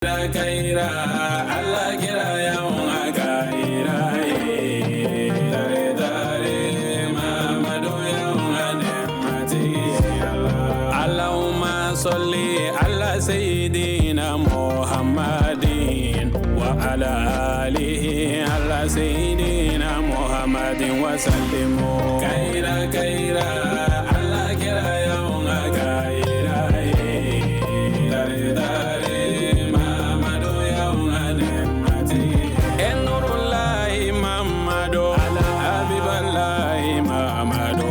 Kayira Ala kira y'anw ka hira ye tare tare Mamadu y'anw ka nɛɛmatigi ye Ala. Allahumma salli ala sayyidina Muhammadin wa ala alihi ala sayyidina Muhammadin wa sallimu. Kayira kayira Ala kira y'anw ka hira ye tare tare Mamadu y'anw ka nɛɛmatigi ye. Nurulahi Mamadu Habibalahi Mamadu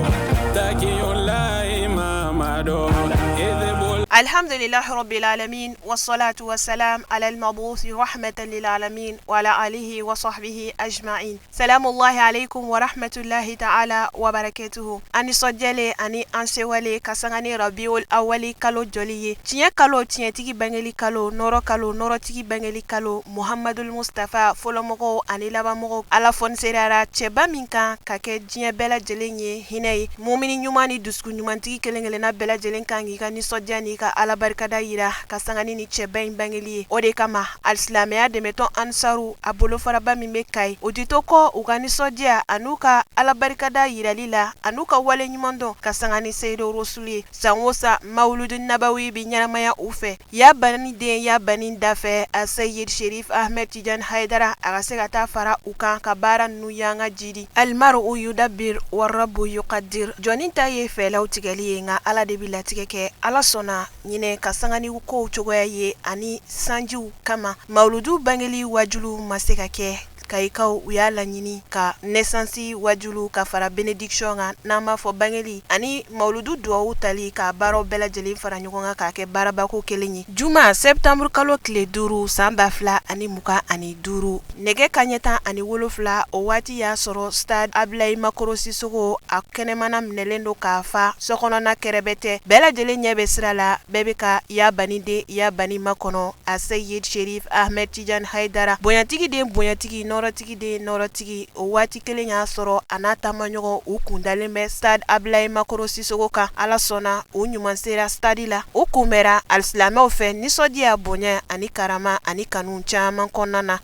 Takiyulahi Mamadu Idibul الحمد لله رب العالمين والصلاة والسلام على المبعوث رحمة للعالمين وعلى آله وصحبه أجمعين. سلام الله عليكم ورحمة الله تعالى وبركاته. An nisɔndiyalen ani an sewale ka sanga ni Rabiul Awali kalo jɔli ye, tiɲɛ kalo, tiɲɛtigi bangeli kalo, nɔrɔ kalo, nɔrɔtigi bangeli kalo, Muhammadul Mustafa, fɔlɔmɔgɔw ani labanmɔgɔw. Ala fɔni sereyara cɛba min kan ka kɛ diɲɛ bɛɛ lajɛlen ye hinɛ ye, mumini ɲuman ni dusukun ɲumantigi kelen kelenna bɛɛ lajɛlen kan k'i ka nisɔndiya n'i ka Ala barikada yira ka sanga ni cɛba in bangeli ye. O de kama alisilamɛya dɛmɛtɔn Ansaru, a bolofaraba min bɛ Kayi, o ti to kɔ u ka nisɔndiya an'u ka Ala barikada yirali la an'u ka wale ɲuman dɔn ka sanga ni Seyidu Rasulu ye. San o san, Mawuludu Nabawi bɛ ɲɛnamaya u fɛ, ya bani den, ya bani dafɛ, a Seyid Sherif Ahmed Tijan Hayidara, a ka se ka taa fara u kan ka baara ninnu yanga jidi. Almaru yudabbir warabu yuqaddir. Jɔnni ta ye fɛlaw tigɛli ye, nka Ala de bɛ latigɛ kɛ. Ala sɔnna ɲinɛ ka sanga ni kow cogoya ye ani sanjiw kama, mawuludu bangeli wajulu ma se ka kɛ. Kayikaw u y'a laɲini ka naissance wajulu ka fara bénédiction kan, n'an b'a fɔ bangeli ani mawuludu duwawu tali, ka baaraw bɛɛ lajɛlen fara ɲɔgɔn kan k'a kɛ baarabako kelen ye. Juma, septembre kalo tile 5, san 2025, nɛgɛ kaɲɛ 17, o waati y'a sɔrɔ stade Abulayi Makoro Sisoko a kɛnɛmana minɛlen don k'a fa, sokɔnɔna kɛrɛbɛ tɛ, bɛɛ lajɛlen ɲɛ bɛ sira la, bɛɛ bɛ ka ya bani den, ya bani makɔnɔ, a Seyid Sherif Ahmed Tijan Hayidara, bonyatigi den, bonyatigi, nɔrɔtigi den, nɔrɔtigi. O waati kelen y'a sɔrɔ a n'a taamaɲɔgɔn u kundalen bɛ stade Abulayi Makoro Sisoko kan. Ala sɔnna, u ɲuman sera stade la, u kunbɛra alisilamɛw fɛ nisɔndiya, bonya ani karama ani kanu caman kɔnɔna na.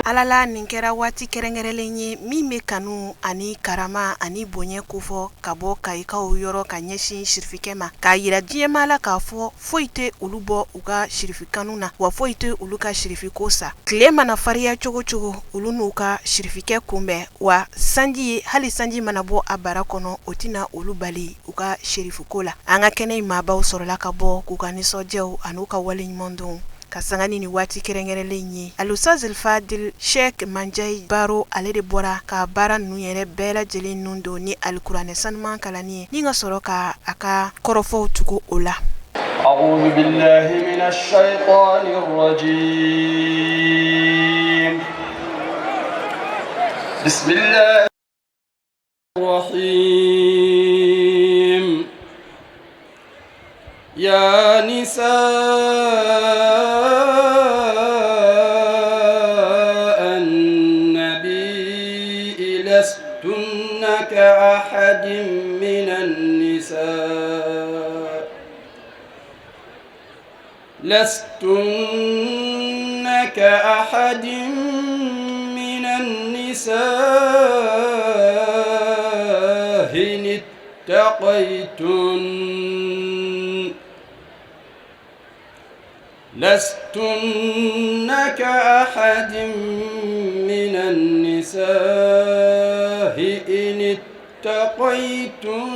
Ala la nin kɛra waati kɛrɛnkɛrɛnlen ye min bɛ kanu ani karama ani bonya kofɔ ka bɔ Kayikaw yɔrɔ ka ɲɛsin sirifikɛ ma, k'a yira diɲɛmaa la k'a fɔ foyi tɛ olu bɔ u ka sirifikanu na, wa foyi tɛ olu ka sirifiko sa. Tile mana farinya cogo cogo, olu n'u ka sirifikɛ kunbɛn, wa sanji ye, hali sanji mana bɔ a bara kɔnɔ, o tɛna olu bali u ka sirifuko la. An ka kɛnɛ in maabaw sɔrɔla ka bɔ k'u ka nisɔndiyaw an'u ka waleɲumandɔn ka sanga ni nin waati kɛrɛnkɛrɛnlen ye. Alusaz Fadil Sheikh Manjai Baro, ale de bɔra ka baara ninnu yɛrɛ bɛɛ lajɛlen nun don ni alikuranɛ sanuman kalanni ye, ni ka sɔrɔ ka a ka kɔrɔfɔw tugu o la. أعوذ بالله من الشيطان الرجيم. بسم الله الرحيم. يا نساء النبي لستن كأحد من النساء، لستن كأحد من النساء إن اتقيتن، لستن كأحد من النساء إن اتقيتن،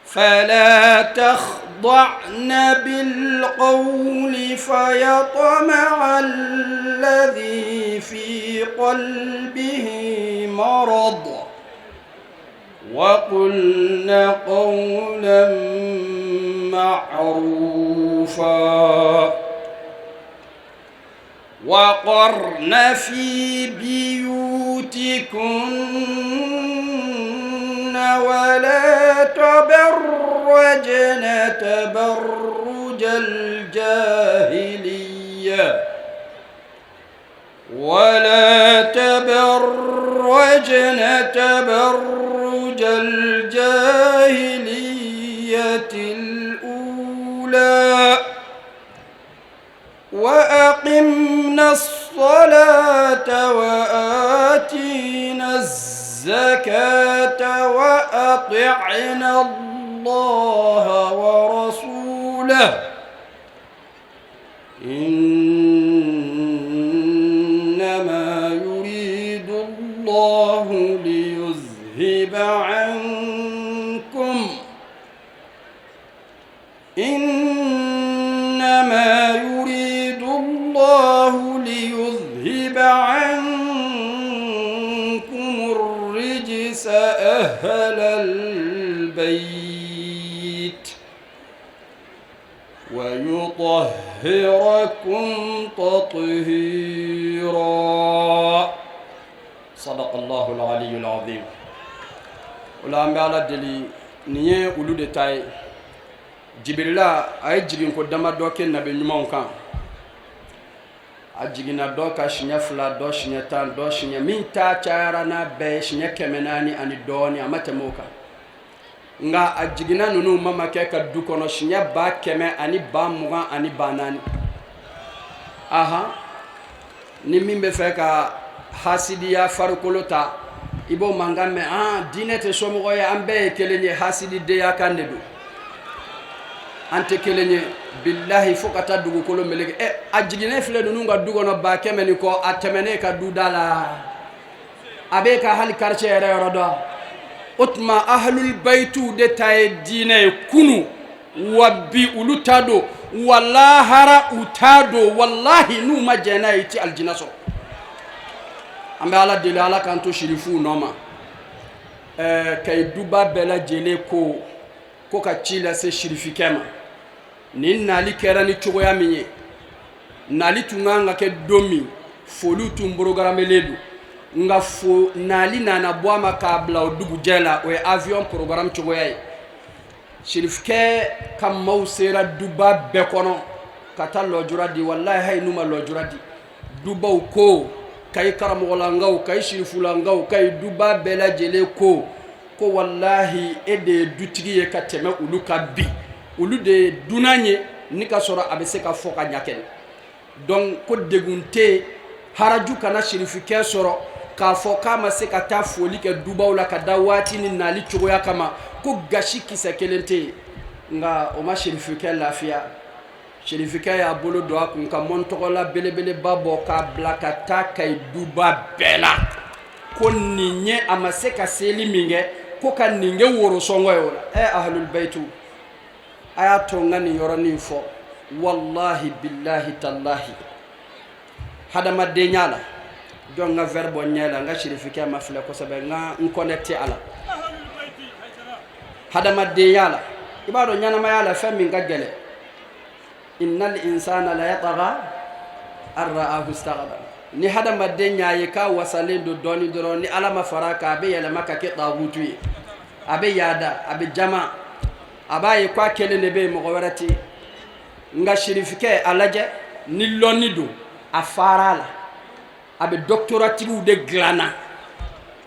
فلا تخضعن بالقول فيطمع الذي في قلبه مرض، وقلن قولا معروفا، وقرن في بيوتكن ولا تبرجن تبرج الجاهلية، ولا تبرجن تبرج الجاهلية الأولى، وأقمنا وأقمنا الصلاة وآتينا الزكاة وأطعنا الله ورسوله إنما يريد الله ليذهب عنكم إنما يريد الله ليذهب عنكم الرجس أهل البيت ويطهركم تطهيرا صدق الله العلي العظيم. O la an bɛ Ala deli, nin ye olu de ta ye. Jibirila a ye jiginko damadɔ kɛ nabi ɲumanw kan. A jiginna dɔ ka siɲɛ 2, dɔ siɲɛ 10, dɔ siɲɛ min ta cayara n'a bɛɛ ye siɲɛ 400 ani dɔɔni, a ma tɛmɛ o kan. Nka a jiginna ninnu mamakɛ ka du kɔnɔ siɲɛ 1204. Ahan, ni min bɛ fɛ ka hasidiya farikolo ta, i b'o mankan mɛn. An diinɛ tɛ somɔgɔ ye, an bɛɛ ye kelen ye. Hasididenya kan de don, an tɛ kelen ye bilahi, fo ka taa dugukolo meleke. Ɛ, a jiginnen filɛ ninnu ka du kɔnɔ 100 000 ni kɔ, a tɛmɛnen ka du da la, a bɛ ka hali quartier yɛrɛ yɔrɔ dɔn. O tuma ahlul bayituw de ta ye diinɛ ye kunu wa bi, olu ta don, wa lahara u ta don. Walahi, n'u ma jɛn n'a ye, i ti alijina sɔrɔ. An bɛ Ala deli, Ala k'an to sirifuw nɔ ma. Ɛɛ, kayi duba bɛɛ lajɛlen ko ka ci lase sirifikɛ ma. Nin nali kɛra ni cogoya min ye, nali tun kan ka kɛ don min, foliw tun programmelen don, nka fo nali nana bɔ a ma k'a bila o dugujɛ la. O ye avion programme cogoya ye. Sirifikɛ ka maaw sera duba bɛɛ kɔnɔ ka taa lɔjura di. Walahi, hali n'u ma lɔjura di, dubaw ko, kayi karamɔgɔlankaw, kayi sirifulankaw, kayi duba bɛɛ lajɛlen ko walahi, e de ye dutigi ye ka tɛmɛ olu kan bi, olu de ye dunan ye ni ka sɔrɔ a bɛ se ka fɔ ka ɲa kɛnɛ. Donc ko degun tɛ yen, haraju kana sirifikɛ sɔrɔ k'a fɔ k'a ma se ka taa foli kɛ dubaw la ka da waati ni nali cogoya kama, ko gasi kisɛ kelen tɛ yen. Nka o ma sirifikɛ lafiya. Sirifikɛ y'a bolo don a kun ka mɔntɔgɔla belebeleba bɔ k'a bila ka taa kayi duba bɛɛ la, ko nin ye a ma se ka seli min kɛ, ko ka nin kɛ worosɔngɔ ye. O la, ɛ, ahlul bayitu, a y'a to n ka nin yɔrɔnin fɔ. Walahi, bilahi, talahi, hadamadenya la, jɔn ka verre bɔ ɲɛ la, n ka sirifikɛ ma filɛ kosɛbɛ, n ka n connecté a la. Hadamadenya la, i b'a dɔn ɲɛnamaya la, fɛn min ka gɛlɛn, innal insana la yataga an ra'ahu istaghna. Ni hadamaden y'a ye k'a wasalen don dɔɔni dɔrɔn, ni Ala ma fara kan, a bɛ yɛlɛma ka kɛ tagutu ye, a bɛ yaada, a bɛ jama, a b'a ye k'a kelen de bɛ yen, mɔgɔ wɛrɛ tɛ yen. Nka sirifikɛ, a lajɛ, ni lɔnni don, a fara a la, a bɛ doctoratigiw de dilanna,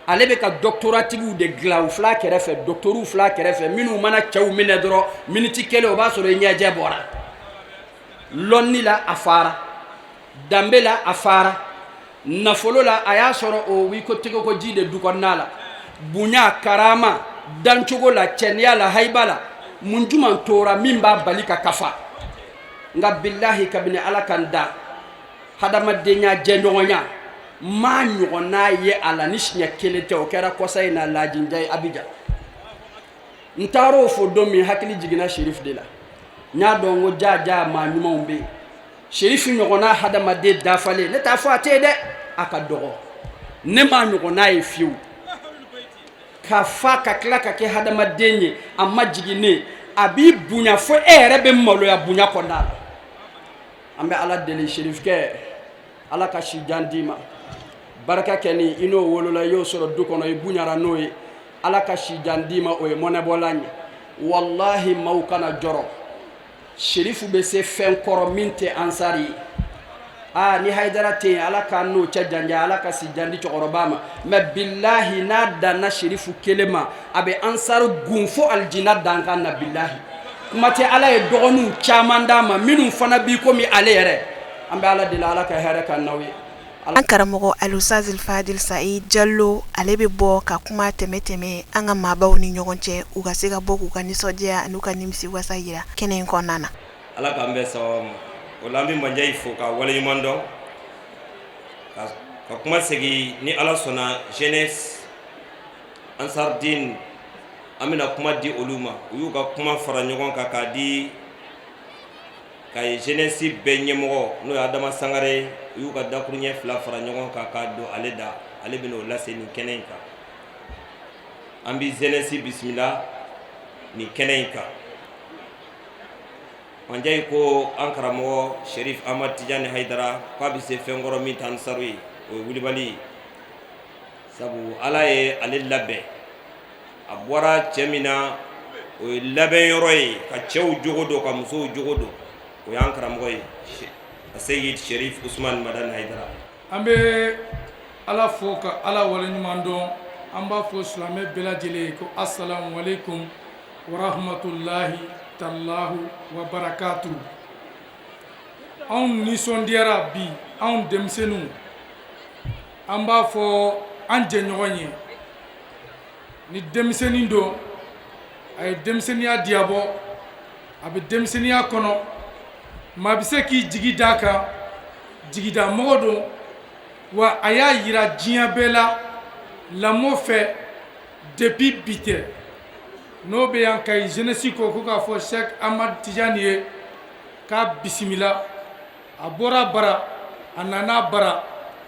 ale bɛ ka doctoratigiw de dilan. U fila kɛrɛfɛ, doctoriw fila kɛrɛfɛ, minnu mana cɛw minɛ dɔrɔn, miniti kelen, o b'a sɔrɔ i ɲɛjɛ bɔra. Lɔnni la, a fara, danbe la, a fara, nafolo la, a y'a sɔrɔ o i ko tɛgɛ ko ji de du kɔnɔna la, bonya, karama, dancogo la, cɛniya la, hayiba la, mun jumɛn tora min b'a bali ka kafa? Nka bilahi, kabini Ala kan da hadamadenya jɛɲɔgɔnya maa ɲɔgɔnna ye a la ni siɲɛ kelen tɛ, o kɛra kɔsa in na Lajinja ye Abijan. N taar'o fɔ don min, hakili jiginna Sherif de la. N y'a dɔn ko ja ja maa ɲumanw bɛ yen. Sherif ɲɔgɔnna hadamaden dafalen, ne t'a fɔ a tɛ yen dɛ, a ka dɔgɔ, ne m'a ɲɔgɔnna ye fiyewu. Ka fa ka tila ka kɛ hadamaden ye, a ma jiginnen, a b'i bonya fo e yɛrɛ bɛ maloya bonya kɔnɔna la. An bɛ Ala deli, Sherifkɛ, Ala ka si jan d'i ma, barika kɛ ni i n'o wolola, i y'o sɔrɔ du kɔnɔ, i bonyara n'o ye. Ala ka si jan d'i ma, o ye mɔnɛbɔlan ye. Walahi, maaw kana jɔrɔ, Sherifu bɛ se fɛn kɔrɔ min tɛ ansari ye. Aa, ni Hayidara tɛ yen, Ala k'an n'o cɛ janja, Ala ka si jan di cɛkɔrɔba ma. Mɛ bilahi, n'a danna Sherifu kelen ma, a bɛ ansari gun fo alijina dankan na. Bilahi, kuma tɛ, Ala ye dɔgɔninw caman d'a ma minnu fana b'i komi ale yɛrɛ. An bɛ Ala deli, Ala ka hɛrɛ k'an n'aw ye. An karamɔgɔ Alusaz Fadil Said Jalo, ale bɛ bɔ ka kuma tɛmɛ tɛmɛ an ka maabaw ni ɲɔgɔn cɛ, u ka se ka bɔ k'u ka nisɔndiya n'u ka nimisi wasa yira kɛnɛ in kɔnɔna na. Ala k'an bɛn sababa ma. O la, an bɛ Mandiaye fo k'a waleɲuman dɔn, ka kuma segin. Ni Ala sɔnna, jeunesse Ansardine, an bɛna kuma di olu ma. U y'u ka kuma fara ɲɔgɔn kan k'a di ka ye jeunesse bɛɛ ɲɛmɔgɔ, n'o ye Adama Sangare. U y'u ka dakuruɲɛ 2 fara ɲɔgɔn kan k'a don ale da. Ale bɛna o lase nin kɛnɛ in kan. An bɛ jeunesse bisimila nin kɛnɛ in kan. Mandiaye ko an karamɔgɔ Sherif Ahmad Tijani Hayidara k'a bɛ se fɛn kɔrɔ min t'an saru ye, o ye wulibali ye, sabu Ala ye ale labɛn. A bɔra cɛ min na, o ye labɛn yɔrɔ ye ka cɛw jogo don, ka musow jogo don. O y'an karamɔgɔ ye, Seyid Sherif Usman Madani Hayidara. An bɛ Ala fo ka Ala waleɲuman dɔn. An b'a fɔ silamɛ bɛɛ lajɛlen ye ko asalamu aleykum warahmatulahi talahu wa barakatu. Anw nisɔndiyara bi, anw denmisɛnninw. An b'a fɔ an jɛɲɔgɔn ye, ni denmisɛnnin don, a ye denmisɛnninya diyabɔ, a bɛ denmisɛnninya kɔnɔ, maa bɛ se k'i jigi d'a kan, jigida mɔgɔ don wa. A y'a yira diɲɛ bɛɛ la lamɔ fɛ depuis bi tɛ. N'o bɛ yan, Kayi jeunesse ko k'a fɔ Cheikh Ahmad Tijani ye k'a bisimila. A bɔra bara, a nana bara,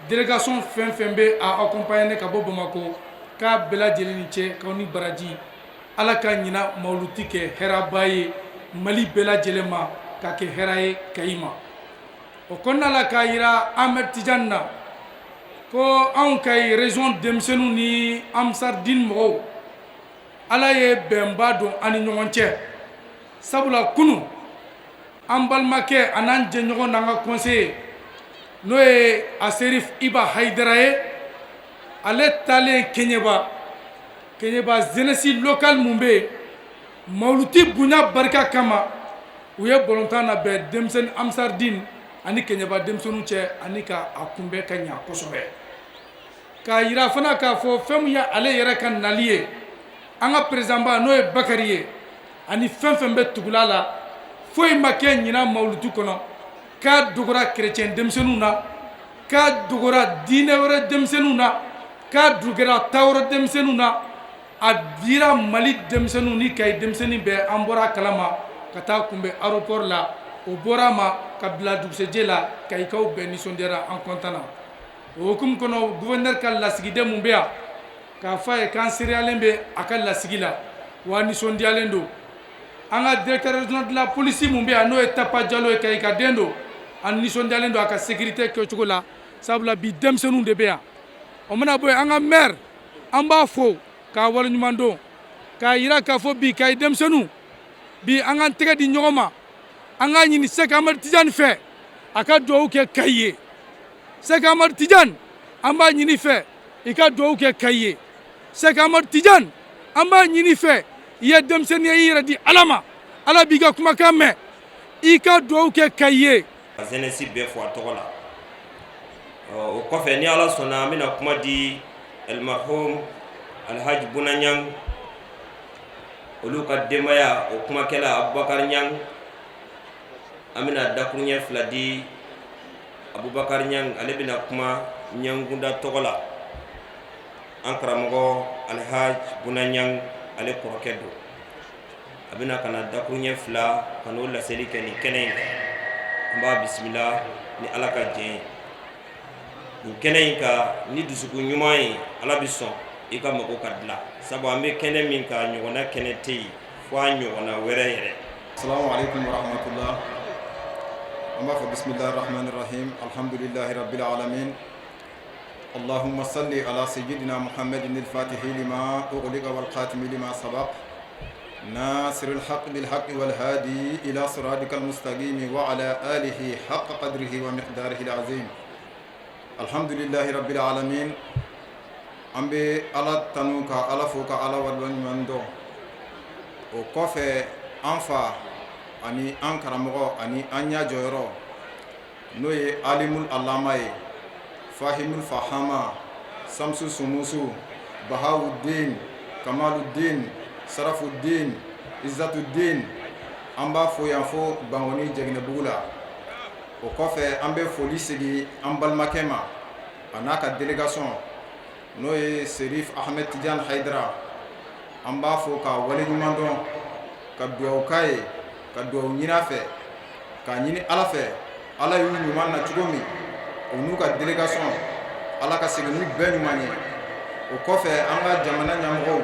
délégation fɛn fɛn bɛ a accompagner ka bɔ Bamakɔ, k'a bɛɛ lajɛlen ni cɛ, k'aw ni baraji. Ala ka ɲina mawuluti kɛ hɛrɛba ye Mali bɛɛ lajɛlen ma, ka kɛ hɛrɛ ye Kayi ma. O kɔnɔna la, k'a yira Ahmed Tijani na ko anw Kayi région denmisɛnninw ni Ansardine mɔgɔw, Ala ye bɛnba don an ni ɲɔgɔn cɛ, sabula kunun an balimakɛ a n'an jɛɲɔgɔn n'an ka conseiller, n'o ye a Serif Iba Hayidara ye, ale taalen Keɲeba, Keɲeba jeunesse locale mun bɛ yen, mawuluti bonya barika kama, u ye balontan labɛn denmisɛnnin Ansardine ani Keɲeba denmisɛnninw cɛ, ani ka a kunbɛn ka ɲa kosɛbɛ. K'a yira fana k'a fɔ fɛn min ye ale yɛrɛ ka nali ye, an ka président ba, n'o ye Bakari ye, ani fɛn fɛn bɛ tugula la, foyi ma kɛ ɲinan mawulutu kɔnɔ k'a dogora chrétien denmisɛnninw na, k'a dogora diinɛ wɛrɛ denmisɛnninw na, k'a dogora tawɔrɔ denmisɛnninw na. A dira Mali denmisɛnninw ni Kayi denmisɛnnin bɛɛ. An bɔra a kalama ka taa kunbɛn aéroport la. O bɔra a ma ka bila dugusɛjɛ la. Kayikaw bɛɛ nisɔndiyara, an content na. O hukumu kɔnɔ, gouverneur ka lasigiden mun bɛ yan, k'a fɔ a ye k'an seereyalen bɛ a ka lasigi la wa nisɔndiyalen don. An ka directeur régional de la police mun bɛ yan, n'o ye Tapa Jalo ye, Kayi ka den don, an nisɔndiyalen don a ka sécurité kɛcogo la, sabula bi denmisɛnninw de bɛ yan. O mana bɔ yen, an ka maire, an b'a fo k'a waleɲuman dɔn, k'a yira k'a fɔ bi Kayi denmisɛnninw, bi an k'an tɛgɛ di ɲɔgɔn ma, an k'a ɲini Sɛki Amadu Tijani fɛ, a ka dugawu kɛ Kayi ye. Sɛki Amadu Tijani, an b'a ɲini fɛ, i ka dugawu kɛ Kayi ye. Sɛki Amadu Tijani, an b'a ɲini fɛ, i ye denmisɛnnin ye, i yɛrɛ di Ala ma, Ala b'i ka kumakan mɛn, i ka dugawu kɛ Kayi ye. Ka jeunesse bɛɛ fo a tɔgɔ la. O kɔfɛ, ni Ala sɔnna, an bɛna kuma di almarhum Alhaji Buna Ɲang, olu ka denbaya, o kumakɛla Abubakar Ɲang. An bɛna dakuruɲɛ 2 di Abubakar Ɲang, ale bɛna kuma Ɲangunda tɔgɔ la. An karamɔgɔ Alhaji Buna Ɲang, ale kɔrɔkɛ don. A bɛna ka na dakuruɲɛ 2 ka n'o laseli kɛ nin kɛnɛ in kan. An b'a bisimila ni Ala ka jɛn ye nin kɛnɛ in kan ni dusukun ɲuman ye. Ala bɛ sɔn i ka mago ka dilan, sabu an bɛ kɛnɛ min kan, ɲɔgɔnna kɛnɛ tɛ yen fo a ɲɔgɔnna wɛrɛ yɛrɛ. Assalamu alaikum warahmatullah. An b'a fɔ bismillahir rahmanir rahim, alhamdulillahi rabbil alamin. Allahumma salli ala sayyidina Muhammadin al-fatihi lima ughliqa wal khatimi lima sabaq nasiril haqq bil haqq wal hadi ila siratikal mustaqim wa ala alihi haqqa qadrihi wa miqdarihi al-azim. Alhamdulillahi rabbil alamin. An bɛ Ala tanu, ka Ala fo, ka Ala waleɲuman dɔn. O kɔfɛ, an fa ani an karamɔgɔ ani an ɲɛ jɔyɔrɔ, N'o ye alimul alama ye, fahimul fahama, samsu sumusu, bahawudin, kamaludin, sarafudin, izzatudin. An b'a fo yan fo Bankoni Jɛginɛbugu la. O kɔfɛ, an bɛ foli segi an balimakɛ ma, a n'a ka délégation, n'o ye Serif Ahmed Tidiane Haidara. An b'a fo k'a waleɲuman dɔn, ka dugawu k'a ye, ka dugawu ɲini a fɛ, k'a ɲini Ala fɛ, Ala y'u ɲuman na cogo min, u n'u ka délégation, Ala ka segin n'u bɛɛ ɲuman ye. O kɔfɛ, an ka jamana ɲɛmɔgɔw,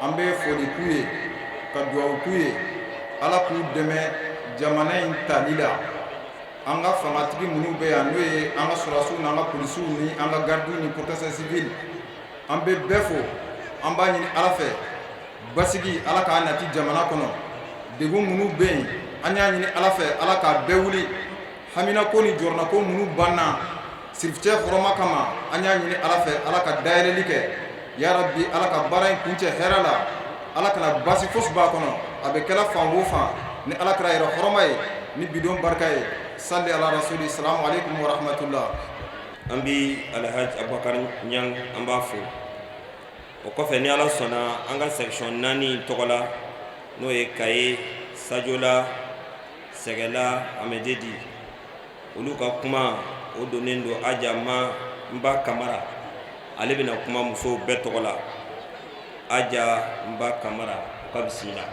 an bɛ foli k'u ye, ka dugawu k'u ye, Ala k'u dɛmɛ jamana in tali la. An ka fangatigi minnu bɛ yan, n'o ye an ka sɔrɔdasiw n'an ka polisiw ni an ka gardiw ni protection civile, an bɛ bɛɛ fo. An b'a ɲini Ala fɛ, basigi, Ala k'a nati jamana kɔnɔ. Degun minnu bɛ yen, an y'a ɲini Ala fɛ, Ala k'a bɛɛ wuli. Haminako ni jɔrɔnako minnu banna sirificɛ hɔrɔma kama, an y'a ɲini Ala fɛ, Ala ka dayɛlɛli kɛ. Yarabi, Ala ka baara in kuncɛ hɛrɛ la, Ala kana basi fosi b'a kɔnɔ. A bɛ kɛla fan o fan ni Ala kɛra yɛrɛ hɔrɔma ye, ni bidon barika ye. Sali ala rasuli. Salamu aleykum wa rahmatullah. An bi Alhaji Abubakar Ɲang, an b'a fo. O kɔfɛ, ni Ala sɔnna, an ka section 4 tɔgɔ la, n'o ye Kaye, Sajola, Sɛgɛla, Amededi, olu ka kuma o donnen don Aja ma Nba Kamara. Ale bɛna kuma musow bɛɛ tɔgɔ la. Aja Nba Kamara, u ka bisimila.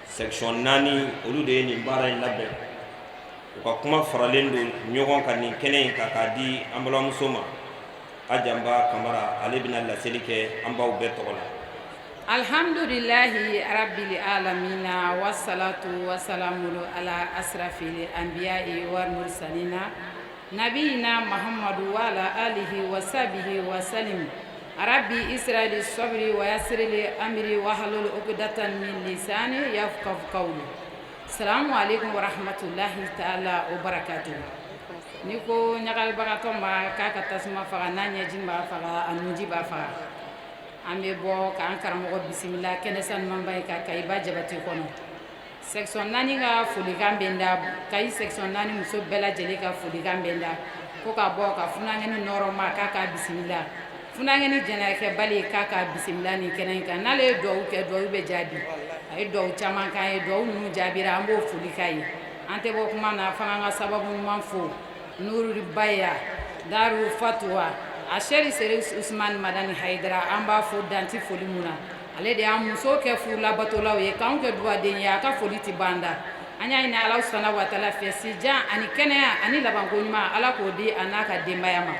Section 4, olu de ye nin baara in labɛn. U ka kuma faralen don ɲɔgɔn kan nin kɛnɛ in kan k'a di an balimamuso ma, Aja Nba Kamara. Ale bɛna laseli kɛ an baw bɛɛ tɔgɔ la. Alhamdulillahi rabbil alamina, wassalatu wassalamu ala asrafil anbiya'i wal mursalina, nabiyina Muhammadu wa ala alihi wa sahbihi wa salim. Rabbi israh li sadri wa yassir li amri wa hlul uqdatan min lisani yafqahu qawli. Salamu alaikum wa rahmatullahi ta'ala wa barakatuh. N'i ko ɲagalibagatɔ ma k'a ka tasuma faga, n'a ɲɛji b'a faga, a nunji b'a faga. An bɛ bɔ k'an karamɔgɔ bisimila kɛnɛ sanumanba ye ka Kayiba Jabate kɔnɔ. Section 4 ka folikan bɛ n da, Kayi section 4 muso bɛɛ lajɛlen ka folikan bɛ n da, ko ka bɔ ka funankɛni nɔrɔ ma k'a ka bisimila, funankɛni jɛnɛkɛbali k'a ka bisimila nin kɛnɛ in kan. N'ale ye duwawu kɛ, duwawu bɛ jaabi. A ye duwawu caman k'an ye, duwawu ninnu jaabira, an b'o foli k'a ye. An tɛ bɔ kuma na fo an ka sababu ɲuman fo Nuru Baya Daru Fatuwa a Sɛri Seri Usumani Madani Hayidara. An b'a fo danti foli mun na. Ale de y'an muso kɛ furulabatolaw ye, k'anw kɛ duwaden ye. A ka foli tɛ ban da. An y'a ɲini Ala subahana wa taala fɛ, sijan ani kɛnɛya ani labanko ɲuman, Ala k'o di a n'a ka denbaya ma.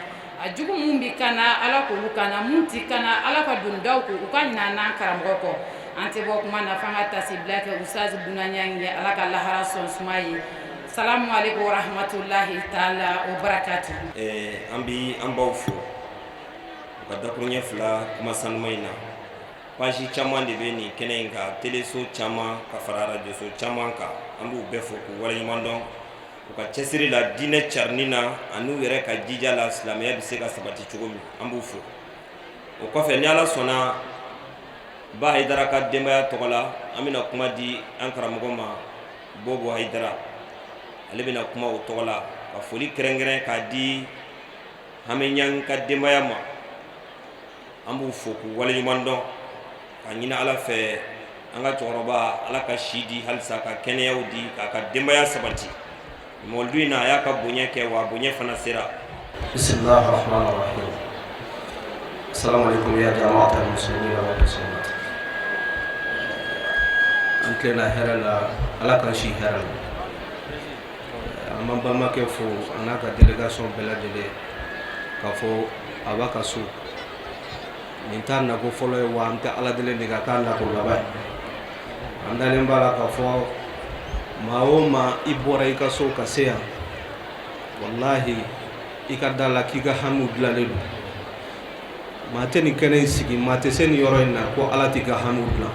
A jugu mun bɛ kana, Ala k'olu kana, mun tɛ kana, Ala ka don daw ko u ka ɲinɛ n'an karamɔgɔ kɔ. An tɛ bɔ kuma na f'an ka tasibila kɛ Ustaz Bunanya ye. Ala ka lahara sɔn suma ye. Salamu aleykum wa rahmatulahi taala wa barakatuhu. An bi an baw fo u ka dakuruɲɛ 2 kuma sanuma in na. Page caman de bɛ nin kɛnɛ in kan, teleso caman ka fara arajoso caman kan. An b'u bɛɛ fo k'u waleɲuman dɔn u ka cɛsiri la diinɛ carinni na, an'u yɛrɛ ka jija la, silamɛya bɛ se ka sabati cogo min. An b'u fo. O kɔfɛ, ni Ala sɔnna, Ba Hayidara ka denbaya tɔgɔ la, an bɛna kuma di an karamɔgɔ ma, Bobo Hayidara. Ale bɛna kuma o tɔgɔ la ka foli kɛrɛnkɛrɛn k'a di Hamiɲang ka denbaya ma. An b'u fo k'u waleɲuman dɔn, ka ɲini Ala fɛ, an ka cɛkɔrɔba, Ala ka si di halisa, ka kɛnɛyaw di, k'a ka denbaya sabati. Mɔlidu in na, a y'a ka bonya kɛ, wa bonya fana sera. بسم الله الرحمن الرحيم. السلام عليكم يا جماعة المسلمين والمسلمات. An tilenna hɛrɛ la, Ala k'an si hɛrɛ la. An b'an balimakɛ fo, a n'a ka délégation bɛɛ lajɛlen, k'a fɔ a b'a ka so. Nin t'a nako fɔlɔ ye, wa an tɛ Ala deli nin ka k'a nako laban ye. An dalen b'a la k'a fɔ maa o maa, i bɔra i ka so ka se yan, walahi, i ka da la k'i ka hamiw dilanlen don. Maa tɛ nin kɛnɛ in sigi, maa tɛ se nin yɔrɔ in na ko Ala t'i ka hamiw dilan,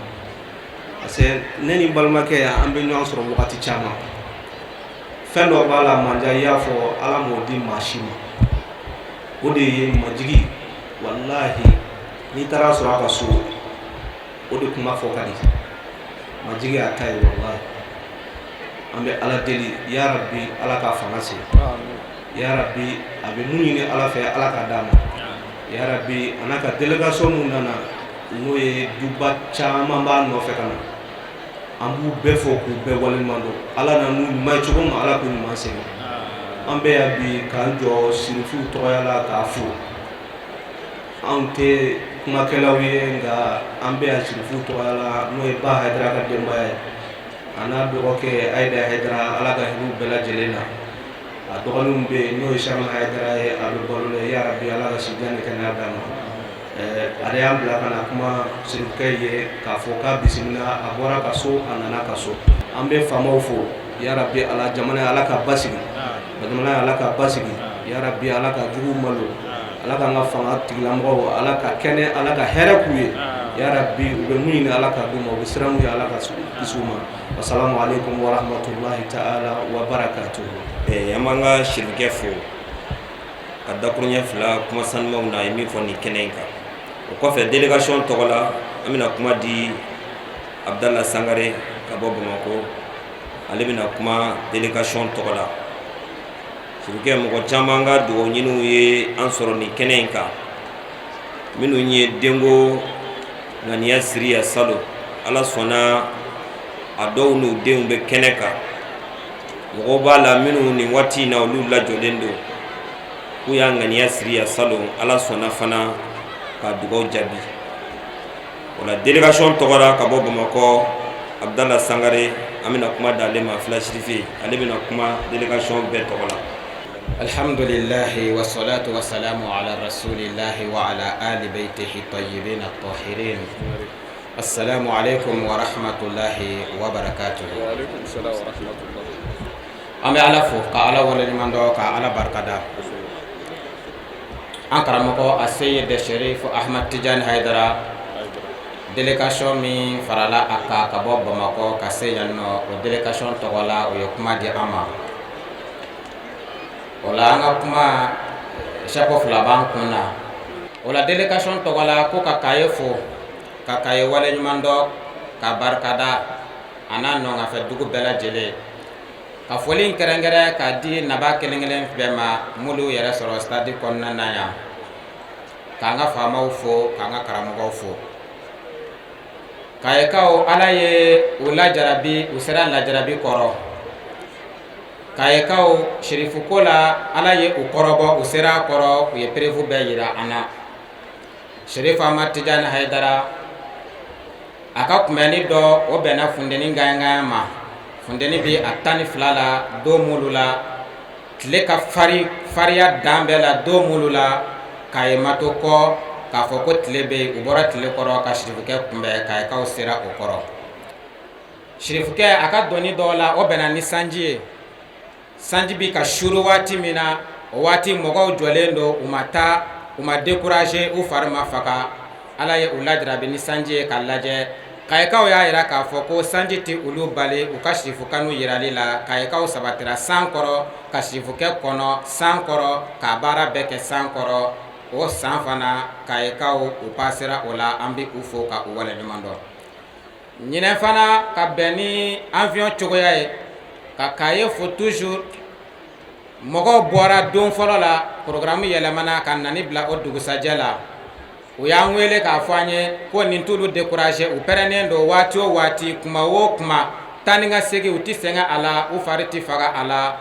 parce que ne ni balimakɛ yan, an bɛ ɲɔgɔn sɔrɔ wagati caman. Fɛn dɔ b'a la, manja, i y'a fɔ, Ala m'o di maa si ma, o de ye majigi. Walahi, n'i taara sɔrɔ a ka so, o de kuma fɔ ka di. Majigi y'a ta ye, walahi. An bɛ Ala deli yarabi Ala k'a fanga se, yarabi a bɛ mun ɲini Ala fɛ Ala k'a d'a ma, yarabi a n'a ka délégation mun nana, n'o ye duba caman b'a nɔfɛ ka na, an b'u bɛɛ fo k'u bɛɛ waleɲuman dɔn. Ala na n'u ɲuman ye cogo min, Ala k'u ɲuman segin. An bɛ yan bi k'an jɔ sirifuw tɔgɔya la k'a fo. Anw tɛ kumakɛlaw ye, nka an bɛ yan sirifuw tɔgɔya la, n'o ye Ba Hayidara ka denbaya ye, a n'a dɔgɔkɛ Ayida Hayidara. Ala ka hinɛ u bɛɛ lajɛlen na. A dɔgɔninw bɛ yen, n'o ye Sarima Hayidara ye, a bɛ balo la. Yarabi Ala ka si jan ni kɛnɛya d'a ma. Ale y'an bila ka na kuma sirifukɛ ye k'a fɔ k'a bisimila. A bɔra ka so, a nana ka so. An bɛ faamaw fo. Yarabi Ala, jamana Ala ka basigi, jamana Ala ka basigi. Yarabi Ala ka jugu malo, Ala k'an ka fanga tigilamɔgɔw, Ala ka kɛnɛ, Ala ka hɛrɛ k'u ye. Yarabi u bɛ mun ɲini, Ala ka d'u ma. U bɛ siran mun ye, Ala ka kisi u ma. Wasalamu aleykum warahmatulahi taala wa barakatuhu. An b'an ka sirifukɛ fo ka dakuruɲɛ fila kuma sanumaw na, a ye min fɔ nin kɛnɛ in kan. O kɔfɛ, délégation tɔgɔ la, an bɛna kuma di Abudala Sangare ka bɔ Bamakɔ. Ale bɛna kuma délégation tɔgɔ la. Sirifukɛ, mɔgɔ caman ka dugawu ɲiniw ye an sɔrɔ nin kɛnɛ in kan, minnu ye denko ŋaniya siri yan salon. Ala sɔnna, a dɔw n'u denw bɛ kɛnɛ kan. Mɔgɔw b'a la minnu nin waati in na, olu lajɔlen don k'u y'a ŋaniya siri yan salon. Ala sɔnna fana ka dugawu jaabi. O la, délégation tɔgɔ la ka bɔ Bamakɔ, Abudala Sangare, an bɛna kuma d'ale ma. Fila Sirife, ale bɛna kuma délégation bɛɛ tɔgɔ la. الحمد لله والصلاة والسلام على رسول الله وعلى آل بيته الطيبين الطاهرين. السلام عليكم ورحمة الله وبركاته. وعليكم السلام ورحمة الله. An bɛ Ala fo ka Ala waleɲuman dɔn, ka Ala barikada. An karamɔgɔ a Seyid Sherif Ahmad Tijani Hayidara, délégation min farala a kan ka bɔ Bamakɔ ka se yan nɔ, o délégation tɔgɔ la, o ye kuma di an ma. O la, an ka kuma chapeau fila b'an kun na. O la, délégation tɔgɔ la, ko ka Kaye fo, ka Kaye waleɲuman dɔn, ka barikada, a n'a nɔgafɛ dugu bɛɛ lajɛlen, ka foli in kɛrɛnkɛrɛn k'a di naba kelen kelen bɛɛ ma m'olu yɛrɛ sɔrɔ stade kɔnɔna na yan, k'an ka faamaw fo, k'an ka karamɔgɔw fo. Kayekaw, Ala ye u lajarabi, u sera lajarabi kɔrɔ. Kayekaw, sirifuko la, Ala ye u kɔrɔbɔ, u sera a kɔrɔ, u ye preuve bɛɛ yira an na. Sherif Ahmad Tijani Hayidara, a ka kunbɛnni dɔ, o bɛnna funteni gangan ma. Funteni bi a 12 la don minnu la, tile ka fari fariya dan bɛɛ la don minnu la, Kaye ma to kɔ k'a fɔ ko tile bɛ yen. U bɔra tile kɔrɔ ka sirifukɛ kunbɛn. Kayekaw sera o kɔrɔ. Sirifukɛ, a ka dɔnni dɔw la, o bɛnna ni sanji ye. Sanji bi ka suuru waati min na, o waati mɔgɔw jɔlen don, u ma taa, u ma décourager, u fari ma faga. Ala ye u lajarabi ni sanji ye k'a lajɛ. Kayekaw y'a yira k'a fɔ ko sanji tɛ olu bali u ka sirifukanu yirali la. Kayekaw sabatira san kɔrɔ ka sirifukɛ kɔnɔ san kɔrɔ, k'a baara bɛɛ kɛ san kɔrɔ. O san fana, kayekaw u pasera o la. An bɛ u fo ka u waleɲuman dɔn. Ɲinɛ fana, ka bɛn ni avion cogoya ye, ka Kaye fo toujours. Mɔgɔw bɔra don fɔlɔ la, programme yɛlɛmana ka nani bila o dugusajɛ la. U y'an wele k'a fɔ an ye ko nin t'olu décourager. U pɛrɛnnen don waati o waati, kuma o kuma, taa ni ka segin, u tɛ sɛgɛn a la, u fari tɛ faga a la.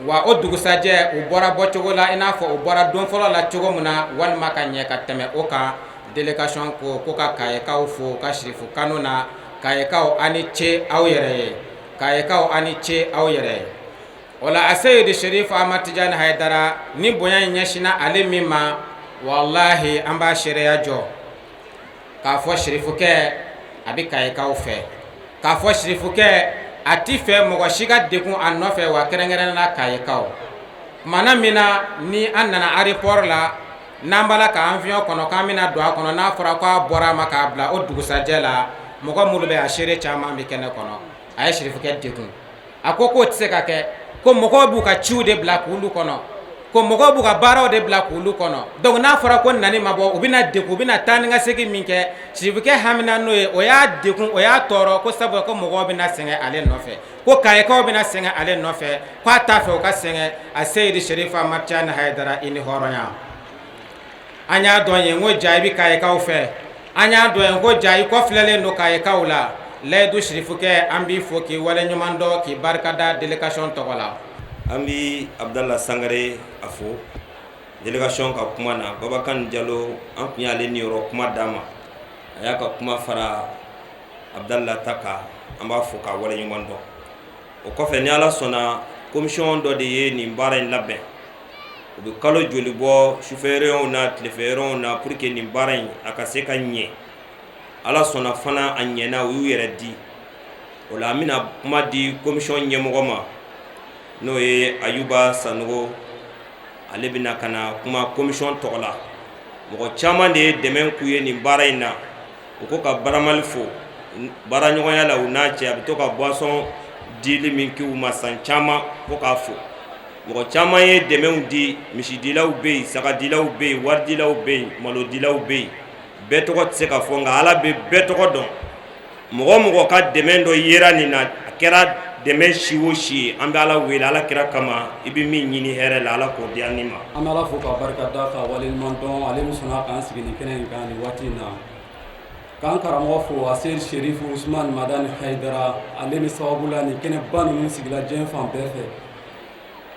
Wa o dugusajɛ, u bɔra bɔcogo la i n'a fɔ u bɔra don fɔlɔ la cogo min na, walima ka ɲɛ ka tɛmɛ o kan. Délégation ko ka Kayekaw fo ka sirifu kanu na. Kayekaw, aw ni ce aw yɛrɛ ye. Kayekaw, aw ni ce aw yɛrɛ ye. O la, a Seyidi Sherif Ahmad Tijani Hayidara, ni bonya in ɲɛsinna ale min ma, walahi an b'a seereya jɔ k'a fɔ sirifukɛ a bɛ Kayekaw fɛ, k'a fɔ sirifukɛ a ti fɛ mɔgɔ si ka degun a nɔfɛ, wa kɛrɛnkɛrɛnnen la Kayekaw. Kumana min na ni an nana aéroport la, n'an b'a la ka avion kɔnɔ k'an bɛna don a kɔnɔ, n'a fɔra k'a bɔra a ma k'a bila o dugusajɛ la, mɔgɔ minnu bɛ a seere caman bɛ kɛnɛ kɔnɔ. A ye sirifukɛ degun. A ko k'o tɛ se ka kɛ, ko mɔgɔw b'u ka ciw de bila k'olu kɔnɔ. Ko mɔgɔw b'u ka baaraw de bila k'olu kɔnɔ. Donc n'a fɔra ko nani ma bɔ, u bɛna degun, u bɛna taa ni ka segin min kɛ. Sirifukɛ hamina n'o ye, o y'a degun, o y'a tɔɔrɔ, ko sabu ko mɔgɔw bɛna sɛgɛn ale nɔfɛ, ko kayikaw bɛna sɛgɛn ale nɔfɛ, k'a t'a fɛ u ka sɛgɛn. A Seyidi Serifu Amadu Tijani Hayidara, i ni hɔrɔnya. An y'a dɔn ye ko ja i bɛ kayikaw fɛ, an y'a dɔn ye ko ja i kɔfilɛlen don kayikaw la. Layidu sirifukɛ, an b'i fo k'i waleɲuman dɔn, k'i barikada délégation tɔgɔ la. An bɛ Abudala Sangare a fo délégation ka kuma na. Babakan Jalo, an tun y'ale niyɔrɔ kuma d'a ma, a y'a ka kuma fara Abudala ta kan. An b'a fo k'a waleɲuman dɔn. O kɔfɛ, ni Ala sɔnna, commission dɔ de ye nin baara in labɛn. U bɛ kalo joli bɔ sufɛ réunion na, tilefɛ réunion na, pour que nin baara in a ka se ka ɲɛ. Ala sɔnna fana, a ɲɛna, u y'u yɛrɛ di o la. An bɛna kuma di commission ɲɛmɔgɔ ma, n'o ye Ayuba Sanogo. Ale bɛna ka na kuma commission tɔgɔ la. Mɔgɔ caman de ye dɛmɛ k'u ye nin baara in na. U ko ka Baramali fo baaraɲɔgɔnya la u n'a cɛ, a bɛ to ka boisson dili min k'u ma san caman, ko k'a fo. Mɔgɔ caman ye dɛmɛw di, misidilaw bɛ yen, sagadilaw bɛ yen, waridilaw bɛ yen, malodilaw bɛ yen. Bɛɛ tɔgɔ tɛ se ka fɔ, nka Ala bɛ bɛɛ tɔgɔ dɔn. Mɔgɔ mɔgɔ ka dɛmɛ dɔ yera nin na, a kɛra dɛmɛ si o si ye, an bɛ Ala wele, Ala kira kama, i bɛ min ɲini hɛrɛ la, Ala k'o di an ni ma. An bɛ Ala fo k'a barika da, k'a waleɲuman dɔn, ale min sɔnna k'an sigi nin kɛnɛ in kan nin waati in na, k'an karamɔgɔ fo, Aseyid Serifu Usumani Madani Hayidara, ale min sababu la nin kɛnɛba ninnu sigila diɲɛ fan bɛɛ fɛ,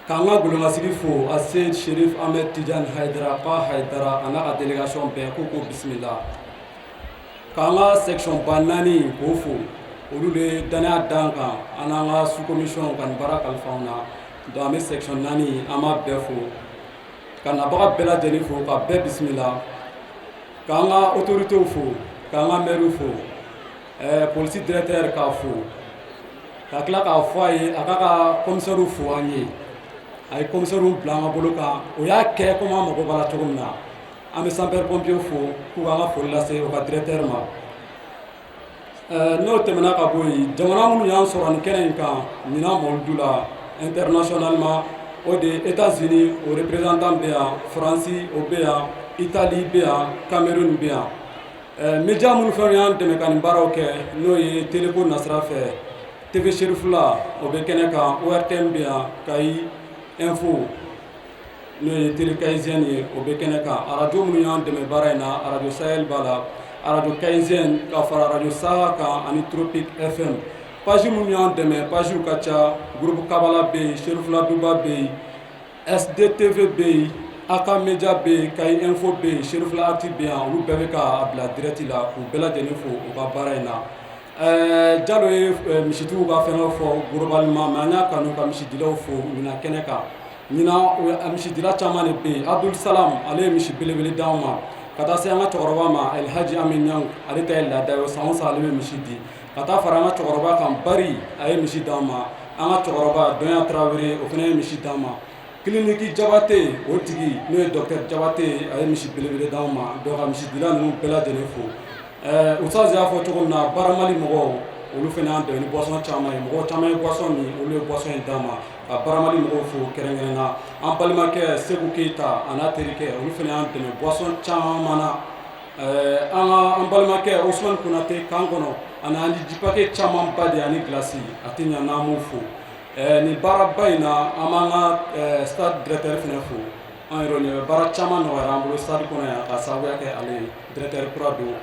k'an ka golomasigi fo, Aseyid Serif Ahmed Tijani Hayidara Pa Hayidara, a n'a ka délégation bɛɛ, k'u ko bisimila, k'an ka section ba naani k'o fo, olu de danaya d'an kan, an n'an ka sous commission, ka nin baara kalifa anw na. Donc an bɛ section naani, an b'a bɛɛ fo, ka nabaga bɛɛ lajɛlen fo, ka bɛɛ bisimila, k'an ka autorités fo, k'an ka maires fo, polisi directeur k'a fo, ka tila k'a fɔ a ye a k'a ka commissaire fo an ye. A ye commissaire bila an ka bolo kan, o y'a kɛ komi an mago b'a la cogo min na. An bɛ sapeur pompier fo, k'u k'an ka foli lase o ka directeur ma. N'o tɛmɛna ka bɔ yen, jamana minnu y'an sɔrɔ nin kɛnɛ in kan ɲinan mawuludu la internationalement, o de ye États-Unis, o représentant bɛ yan, Faransi o bɛ yan, Italie bɛ yan, Cameroun bɛ yan. Média minnu fɛn y'an dɛmɛ ka nin baaraw kɛ, n'o ye télé ko nasira fɛ, TV Cherifula o bɛ kɛnɛ kan, ORTM bɛ yan, Kayi Info n'o ye télé kayisienne ye, o bɛ kɛnɛ kan. Arajo minnu y'an dɛmɛ baara in na, arajo Sahel b'a la, arajo kayisienne ka fara arajo Saha kan ani Tropique FM. Page minnu y'an dɛmɛ, pagew ka ca: groupe Kabala bɛ yen, Cherifula Duba bɛ yen, SDTV bɛ yen, AK Media bɛ yen, Kayi Info bɛ yen, Cherifula Actu bɛ yan. Olu bɛɛ bɛ k'a bila direct la, k'u bɛɛ lajɛlen fo u ka baara in na. Jalo ye misitigiw ka fɛn fɔ globalement, mais an y'a kanu ka misidilaw fo ɲinan kɛnɛ kan. Ɲinan misidila caman de bɛ yen. Abdul Salam, ale ye misi belebele d'anw ma, ka taa se an ka cɛkɔrɔba ma, Elhaji Ami Ɲang, ale ta ye laada ye, san o san ale bɛ misi di, ka taa fara an ka cɛkɔrɔba kan Bari, a ye misi d'an ma. An ka cɛkɔrɔba Dɔnya Tarawele, o fana ye misi d'an ma. Clinique Jabate, o tigi n'o ye docteur Jabate, a ye misi belebele d'anw ma. Donc ka misidila ninnu bɛɛ lajɛlen fo. Ustaz y'a fɔ cogo min na, Baramali mɔgɔw, olu fana y'an dɛmɛ ni boisson caman ye. Mɔgɔ caman ye boisson min, olu ye boisson in d'an ma, ka Baramali mɔgɔw fo kɛrɛnkɛrɛn na. An balimakɛ Segu Keyita a n'a terikɛ, olu fana y'an dɛmɛ boisson caman na. An ka an balimakɛ Usumani Konate kan kɔnɔ, ani an ji paquet camanba de ani glace, a tɛ ɲɛ n'an m'o fo. Nin baaraba in na, an b'an ka stade directeur fana fo. An yɛrɛ nin baara caman nɔgɔyara an bolo stade kɔnɔ yan ka sababuya kɛ ale ye. Directeur kura don,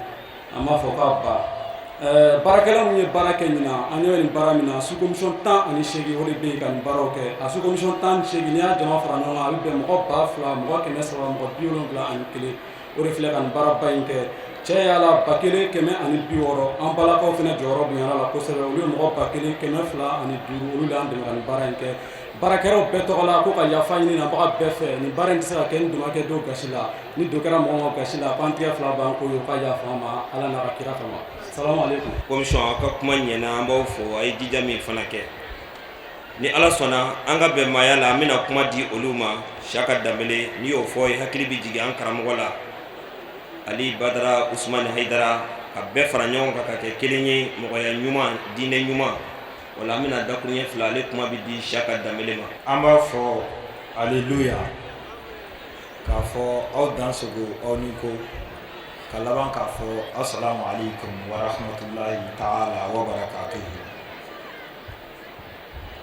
an b'a fɔ k'a ba. Baarakɛla minnu ye baara kɛ ɲinan, an ɲɛ bɛ nin baara min na, sous commission 18, o de bɛ yen ka nin baaraw kɛ. A sous commission 18, n'i y'a jama fara ɲɔgɔn kan, a bɛ bɛn mɔgɔ 2000 mɔgɔ 300 mɔgɔ 71, o de filɛ ka nin baaraba in kɛ. Cɛ y'a la 1160. An balakaw fana jɔyɔrɔ bonyana la kosɛbɛ, olu ye mɔgɔ 1205, olu de y'an dɛmɛ ka nin baara in kɛ. Baarakɛlaw bɛɛ tɔgɔ la, ko ka yafa ɲini nabaga bɛɛ fɛ. Nin baara in tɛ se ka kɛ ni dɔ ma kɛ dɔw gasi la. Ni dɔ kɛra mɔgɔ ma gasi la, k'an tigɛ fila b'an ko ye, u ka yafa an ma Ala n'a ka kira kama. Salamu aleykum. Commission, aw ka kuma ɲɛna, an b'aw fo. A ye jija min fana kɛ, ni Ala sɔnna, an ka bɛnmaaya la, an bɛna kuma di olu ma. Siyaka Danbele, n'i y'o fɔ, i hakili bɛ jigin an karamɔgɔ la, Ali Badara Usumani Hayidara, ka bɛɛ fara ɲɔgɔn kan ka kɛ kelen ye, mɔgɔya ɲuman, diinɛ ɲuman. O la an bɛna dakuruɲɛ fila, ale kuma bɛ di Siyaka Danbele ma. An b'a fɔ aleluya. K'a fɔ aw dansogo, aw ni ko, ka laban k'a fɔ asalamu aleykum wa rahmatulahi taala wa barakatuhu.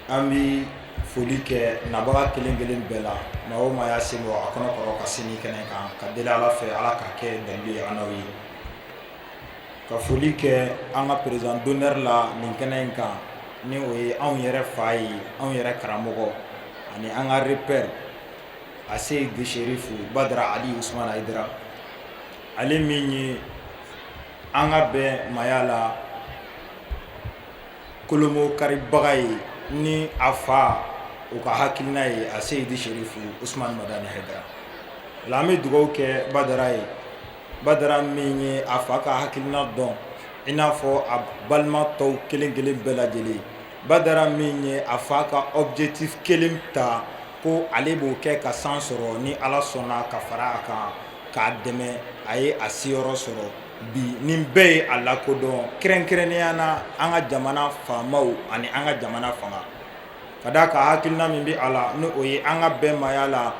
An bɛ foli kɛ nabaga kelen kelen bɛɛ la, maa o maa y'a sen bɔ a kɔnɔ kɔrɔ ka se nin kɛnɛ kan, ka deli Ala fɛ, Ala k'a kɛ dalilu ye an n'aw ye. Ka foli kɛ an ka président d'honneur la nin kɛnɛ in kan, ni o ye anw yɛrɛ fa ye, anw yɛrɛ karamɔgɔ ani an ka repère, Aseyidi Serifu Badara Ali Usumani Hayidara, ale min ye an ka bɛn maaya la kolomo karibaga ye, ni a fa o ka hakilina ye, Aseyidi Serifu Usumani Madani Hayidara la. An bɛ dugawu kɛ Badara ye, Badara min ye a fa ka hakilina dɔn i n'a fɔ a balima tɔw kelen kelen bɛɛ lajɛlen, Badara min ye a fa ka objectif kelen ta ko ale b'o kɛ ka san sɔrɔ, ni Ala sɔnna ka fara a kan k'a dɛmɛ, a ye a seyɔrɔ sɔrɔ bi, ni bɛɛ ye a lakodɔn, kɛrɛnkɛrɛnnenya na an ka jamana faamaw ani an ka jamana fanga, ka d'a kan hakilina min bɛ a la, ni o ye an ka bɛn maaya la.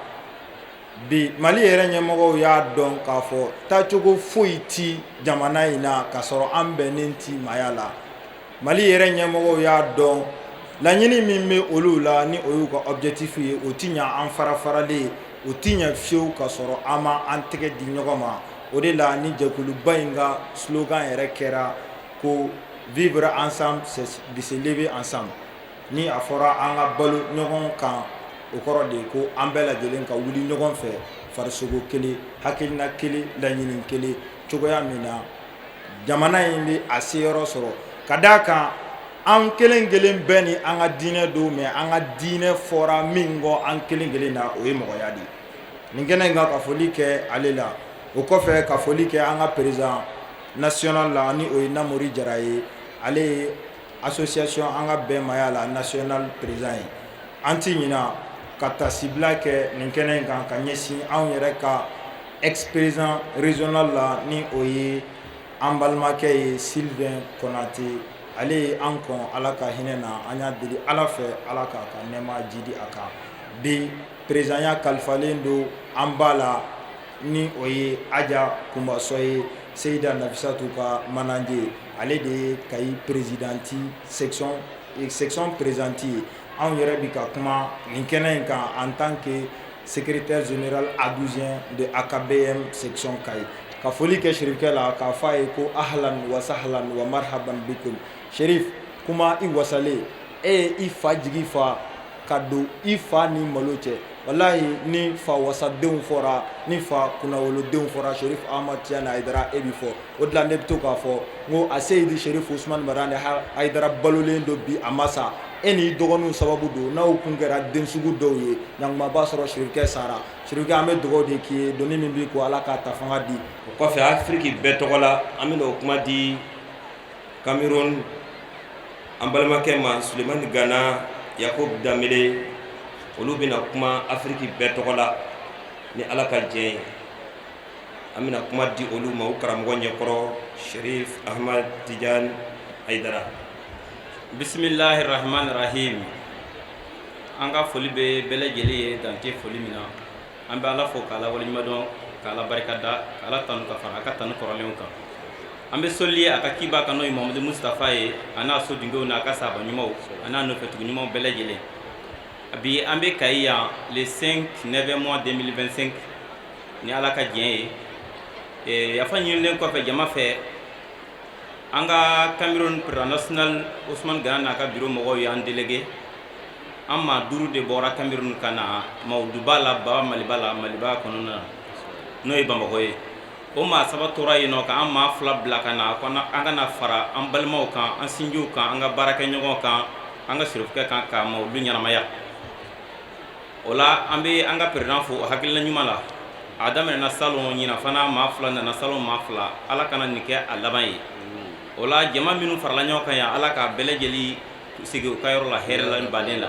Bi Mali yɛrɛ ɲɛmɔgɔw y'a dɔn k'a fɔ taacogo foyi ti jamana in na k'a sɔrɔ an bɛnnen ti maaya la. Mali yɛrɛ ɲɛmɔgɔw y'a dɔn laɲini min bɛ olu la, ni o y'u ka objectif ye, o ti ɲɛ an fara faralen, o ti ɲɛ fiyewu k'a sɔrɔ an ma an tɛgɛ di ɲɔgɔn ma. O de la ni jɛkuluba in ka slogan yɛrɛ kɛra ko vivre ensemble, c'est de se lever ensemble. Ni a fɔra an ka balo ɲɔgɔn kan, o kɔrɔ de ye ko an bɛɛ lajɛlen ka wuli ɲɔgɔn fɛ, farisogo kelen, hakilina kelen, laɲini kelen, cogoya min na jamana in bɛ a seyɔrɔ sɔrɔ. Ka d'a kan an kelen kelen bɛɛ ni an ka diinɛ don, mais an ka diinɛ fɔra min kɔ an kelen kelen na, o ye mɔgɔya de ye. Nin kɛnɛ in kan, ka foli kɛ ale la. O kɔfɛ, ka foli kɛ an ka président national la, ni o ye Namori Jara ye, ale ye association an ka bɛn maaya la national président ye. An tɛ ɲina ka tasibila kɛ nin kɛnɛ in kan ka ɲɛsin anw yɛrɛ ka ex président régional la, ni o ye an balimakɛ ye, Sylvain Konate. Ale ye an kɔn Ala ka hinɛ na. An y'a deli Ala fɛ, Ala k'a ka nɛɛma jidi a kan. Bi présidentya kalifalen don an ba la, ni o ye Aja Kunbasɔ ye, Seyida Nafisatu ka manaje. Ale de ye Kayi présidente section présidente ye. Anw yɛrɛ bi ka kuma nin kɛnɛ in kan en tant que secrétaire général adjoint de AKBM section Kayi. Ka foli kɛ Sherifkɛ la, k'a fɔ a ye ko ahlan wa sahlan wa marhaban bikum. Sherif, kuma i wasalen, e ye i fa jigi fa ka don i fa ni malo cɛ. Walahi, ni fa wasadenw fɔra, ni fa kunnawolodenw fɔra, Sherif Ahmad Tijani Hayidara, e bi fɔ. O de la ne bɛ to k'a fɔ n ko Aseyidi Sherif Usumani Madani Hayidara balolen don bi, a ma sa. E n'i dɔgɔninw sababu don. N'aw kun kɛra den sugu dɔw ye, ɲankuma b'a sɔrɔ Sherifkɛ sara. Sherifkɛ, an bɛ dugawu de k'i ye, doni min b'i ko, Ala k'a ta fanga di. O kɔfɛ, Afiriki bɛɛ tɔgɔ la, an bɛna o kuma di Cameroun an balimakɛ ma, Sulemani Gana, Yakubu Danbele. Olu bɛna kuma Afiriki bɛɛ tɔgɔ la ni Ala ka diɲɛ ye. An bɛna kuma di olu ma u karamɔgɔ ɲɛkɔrɔ, Sherif Ahmad Tijan Hayidara. Bisimilahi rahman rahim. An ka foli bɛ bɛɛ lajɛlen ye, dan tɛ foli min na. An bɛ Ala fo k'Ala waleɲuman dɔn, k'Ala barika da, k'Ala tanu ka fara a ka tanu kɔrɔlenw kan. An bɛ soli a ka ciba kan, n'o ye Mamadu Mustafa ye, a n'a sodenw n'a ka sahaba ɲumanw, a n'a nɔfɛtugu ɲumanw bɛɛ lajɛlen. Bi an bɛ Kayi yan le 5 9 mois 2025 ni Ala ka diɲɛ ye. Yafa ɲinilen kɔfɛ jama fɛ, an ka Cameroun président national Ousmane Gana n'a ka bureau mɔgɔw y'an délégué. An maa duuru de bɔra Cameroun ka na mawuluduba la, Baba Maliba la, Maliba kɔnɔna na, n'o ye Bamakɔ ye. O maa saba tora yen nɔ ka an maa fila bila ka na, an ka na fara an balimaw kan, an sinjiw kan, an ka baarakɛɲɔgɔnw kan, an ka sirifukɛ kan, ka mawuludu ɲɛnamaya. O la, an bɛ an ka président fo o hakilina ɲuman la. A daminɛna salon, ɲinan fana maa fila nana, salon maa fila. Ala kana nin kɛ a laban ye. O la, jama minnu farala ɲɔgɔn kan yan, Ala k'a bɛɛ lajɛlen sigi u ka yɔrɔ la hɛrɛ la ni baden la.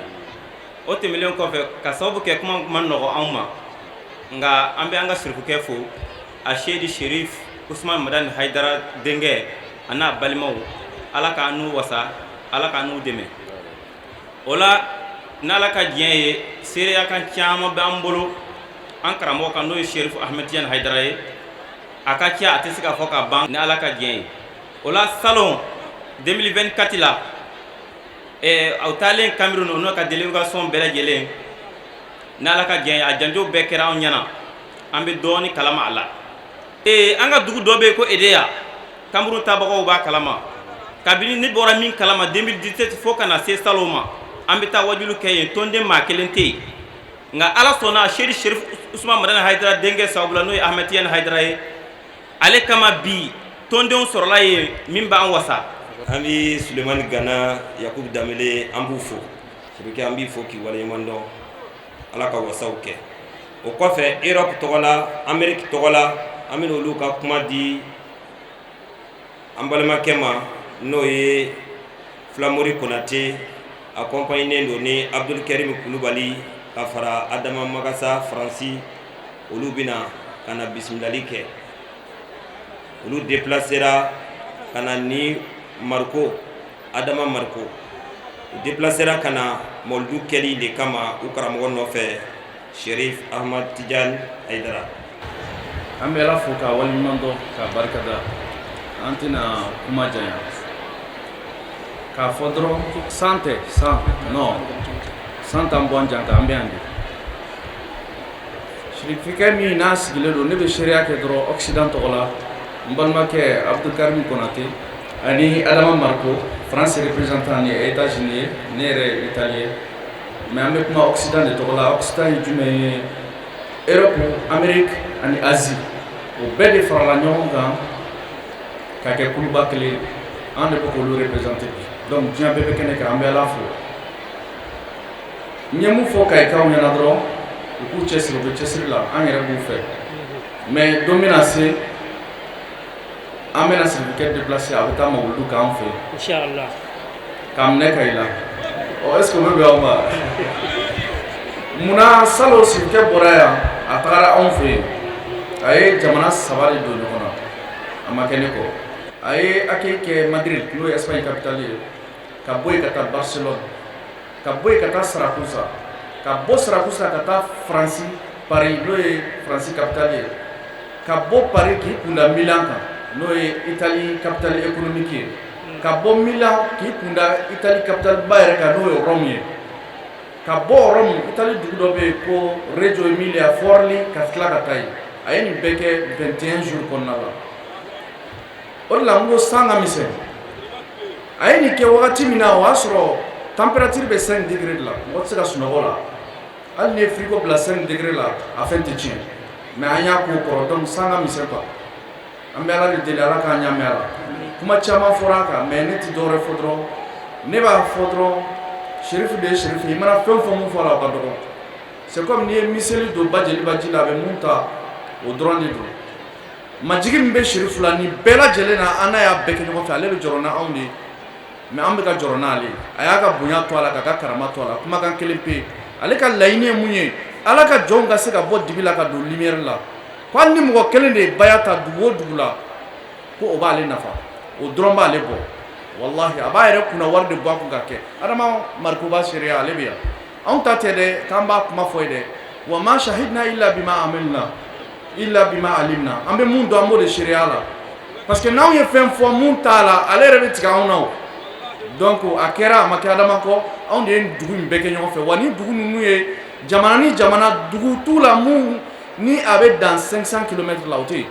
O tɛmɛnen kɔfɛ, ka sababu kɛ kuma ma nɔgɔ anw ma, nka an bɛ an ka sirifukɛ fo, a Seyidi Sherif Usman Madani Hayidara denkɛ, a n'a balimaw. Ala k'an n'u wasa, Ala k'an n'u dɛmɛ. O la, n'Ala ka diɲɛ ye, seereya kan caman b'an bolo. An karamɔgɔ kan, n'o ye Sherifu Ahmed Tidiane Hayidara ye, a ka ca, a tɛ se ka fɔ ka ban ni Ala ka diɲɛ ye. O la, salon 2024 la, aw taalen Cameroun, o n'o ka délégation bɛɛ lajɛlen, ni Ala ka diɲɛ ye, a janjo bɛɛ kɛra anw ɲɛna. An bɛ dɔɔni kalama a la. An ka dugu dɔ bɛ yen ko Edeya, Cameroun tabagaw b'a kalama. Kabini ne bɔra min kalama 2017 fo ka na se salon ma, an bɛ taa wajulu kɛ yen, tɔnden maa kelen tɛ yen. Nka Ala sɔnna, Seri Sherif Usman Madani Hayidara denkɛ sababu la, n'o ye Ahmed Tidiane Hayidara ye, ale kama bi tɔndenw sɔrɔla yen min b'an wasa. An bɛ Sulemani Gana, Yakubu Danbele, an b'u fo. Sirikɛ, an b'i fo k'i waleɲuman dɔn. Ala ka wasaw kɛ. O kɔfɛ, Europe tɔgɔ la, Amérique tɔgɔ la, an bɛna olu ka kuma di an balimakɛ ma, n'o ye Filamori Konate, accompagné don ni Abdulkarim Kulubali ka fara Adama Magasa Faransi. Olu bɛna ka na bisimilali kɛ. Olu déplacera ka na ni Mariko, Adama Mariko, u déplacera ka na mawuludu kɛli de kama u karamɔgɔ nɔfɛ, Sherif Ahmad Tidiane Hayidara. An bɛ Ala fo k'a waleɲuman dɔn, k'a barikada. An tɛna kuma janya, k'a fɔ dɔrɔn san tɛ san, non, san t'an bɔ an jan kan, an bɛ yan de. Sirifikɛ min n'a sigilen don, ne bɛ seereya kɛ dɔrɔn Occident tɔgɔ la. N balimakɛ Abdulkarim Konate ani Adama Mariko, France représentant ni États-Unis ye, ne yɛrɛ ye Italie ye, mais an bɛ kuma Occident de tɔgɔ la. Occident ye jumɛn ye? Europe, Amérique ani Asie, o bɛɛ de farala ɲɔgɔn kan ka kɛ kuluba kelen. An de bɛ k'olu représenter bi. Donc diɲɛ bɛɛ bɛ kɛnɛ kan, an bɛ Ala fo. N ye mun fɔ Kayikaw ɲɛna dɔrɔn, u k'u cɛsiri, u bɛ cɛsiri la, an yɛrɛ b'u fɛ, mais don bɛna se, an bɛna sirifikɛ déplacer, a bɛ taa mawuludu k'an fɛ Inchallah. K'a minɛ Kayi la. Ɔ, est ce que o bɛ bɛn aw ma? Munna salon sirifikɛ bɔra yan, a tagara anw fɛ yen? A ye jamana saba de don ɲɔgɔn na, a ma kɛ ne kɔ. A ye accueil kɛ Madrid, n'o ye Espagne capitale ye, ka bɔ yen ka taa Barcelone, ka bɔ yen ka taa Saragossa, ka bɔ Saragossa ka taa Faransi Paris, n'o ye Faransi capitale ye, ka bɔ Paris k'i kunda Milan kan, n'o ye Italie capitale économique ye, ka bɔ Milan k'i kunda Italie capitale ba yɛrɛ kan, n'o ye Rome ye, ka bɔ Rome, Italie dugu dɔ bɛ yen ko Reggio Emilia, Forli, ka tila ka taa yen. A ye nin bɛɛ kɛ 21 jours kɔnɔna la. O de la n ko san ka misɛn. A ye nin kɛ wagati min na, o y'a sɔrɔ température bɛ 5 degré de la, mɔgɔ tɛ se ka sunɔgɔ la. Hali ni ye frigo bila 5 degré la, a fɛn tɛ tiɲɛ, mais an y'a k'o kɔrɔ. Donc san ka misɛn quoi. An bɛ Ala de deli, Ala k'an ɲa mɛn a la. Kuma caman fɔra a kan, mais ne tɛ dɔwɛrɛ fɔ dɔrɔn, ne b'a fɔ dɔrɔn, Sherifu de ye Sherifu ye. I mana fɛn fɛn mun fɔ a la, o ka dɔgɔ. C'est comme n'i ye miseli don ba jeliba ji la, a bɛ mun ta, o dɔrɔn de don. Majigi min bɛ Sherifu la nin bɛɛ lajɛlen na, an n'a y'a bɛɛ kɛ ɲɔgɔn fɛ. Ale bɛ jɔrɔ n'anw de ye, mais an bɛ ka jɔrɔ n'ale ye. A y'a ka bonya to a la, k'a ka karama to a la. Kumakan kelen pe, ale ka laɲini ye mun ye? Ala ka jɔnw ka se ka bɔ dibi la ka don lumière la. Ko hali ni mɔgɔ kelen de ye baya ta dugu o dugu la, ko o b'ale nafa, o dɔrɔn b'ale bɔ. Walahi, a b'a yɛrɛ kunna wari de bɔ a kun ka kɛ. Adama Mariko b'a seereya, ale bɛ yan. Anw ta tɛ dɛ k'an b'a kuma fɔ ye dɛ. Wa ma shahidna illa bima amilna illa bima alimna. An bɛ mun dɔn, an b'o de seereya la, parce que n'anw ye fɛn fɔ mun t'a la, ale yɛrɛ bɛ tigɛ anw na. O donc a kɛra, a ma kɛ Adama kɔ, anw de ye dugu in bɛɛ kɛ ɲɔgɔn fɛ. Wa ni dugu ninnu ye jamana ni jamana, dugu t'u la mun ni a bɛ dan 500 km la, o tɛ yen.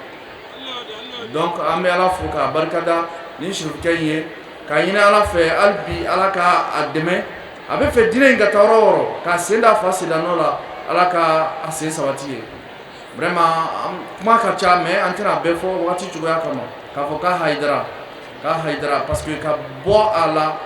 Donc an bɛ Ala fo k'a barikada ni sirifukɛ in ye, k'a ɲini Ala fɛ hali bi, Ala ka a dɛmɛ. A bɛ fɛ diinɛ in ka taa yɔrɔ o yɔrɔ, k'a sen da fa senda nɔ la, Ala ka a sen sabati ye. Vraiment, kuma ka ca, mais an tɛna a bɛɛ fɔ wagati cogoya kama. K'a fɔ k'a Hayidara, k'a Hayidara, parce que ka bɔ a la,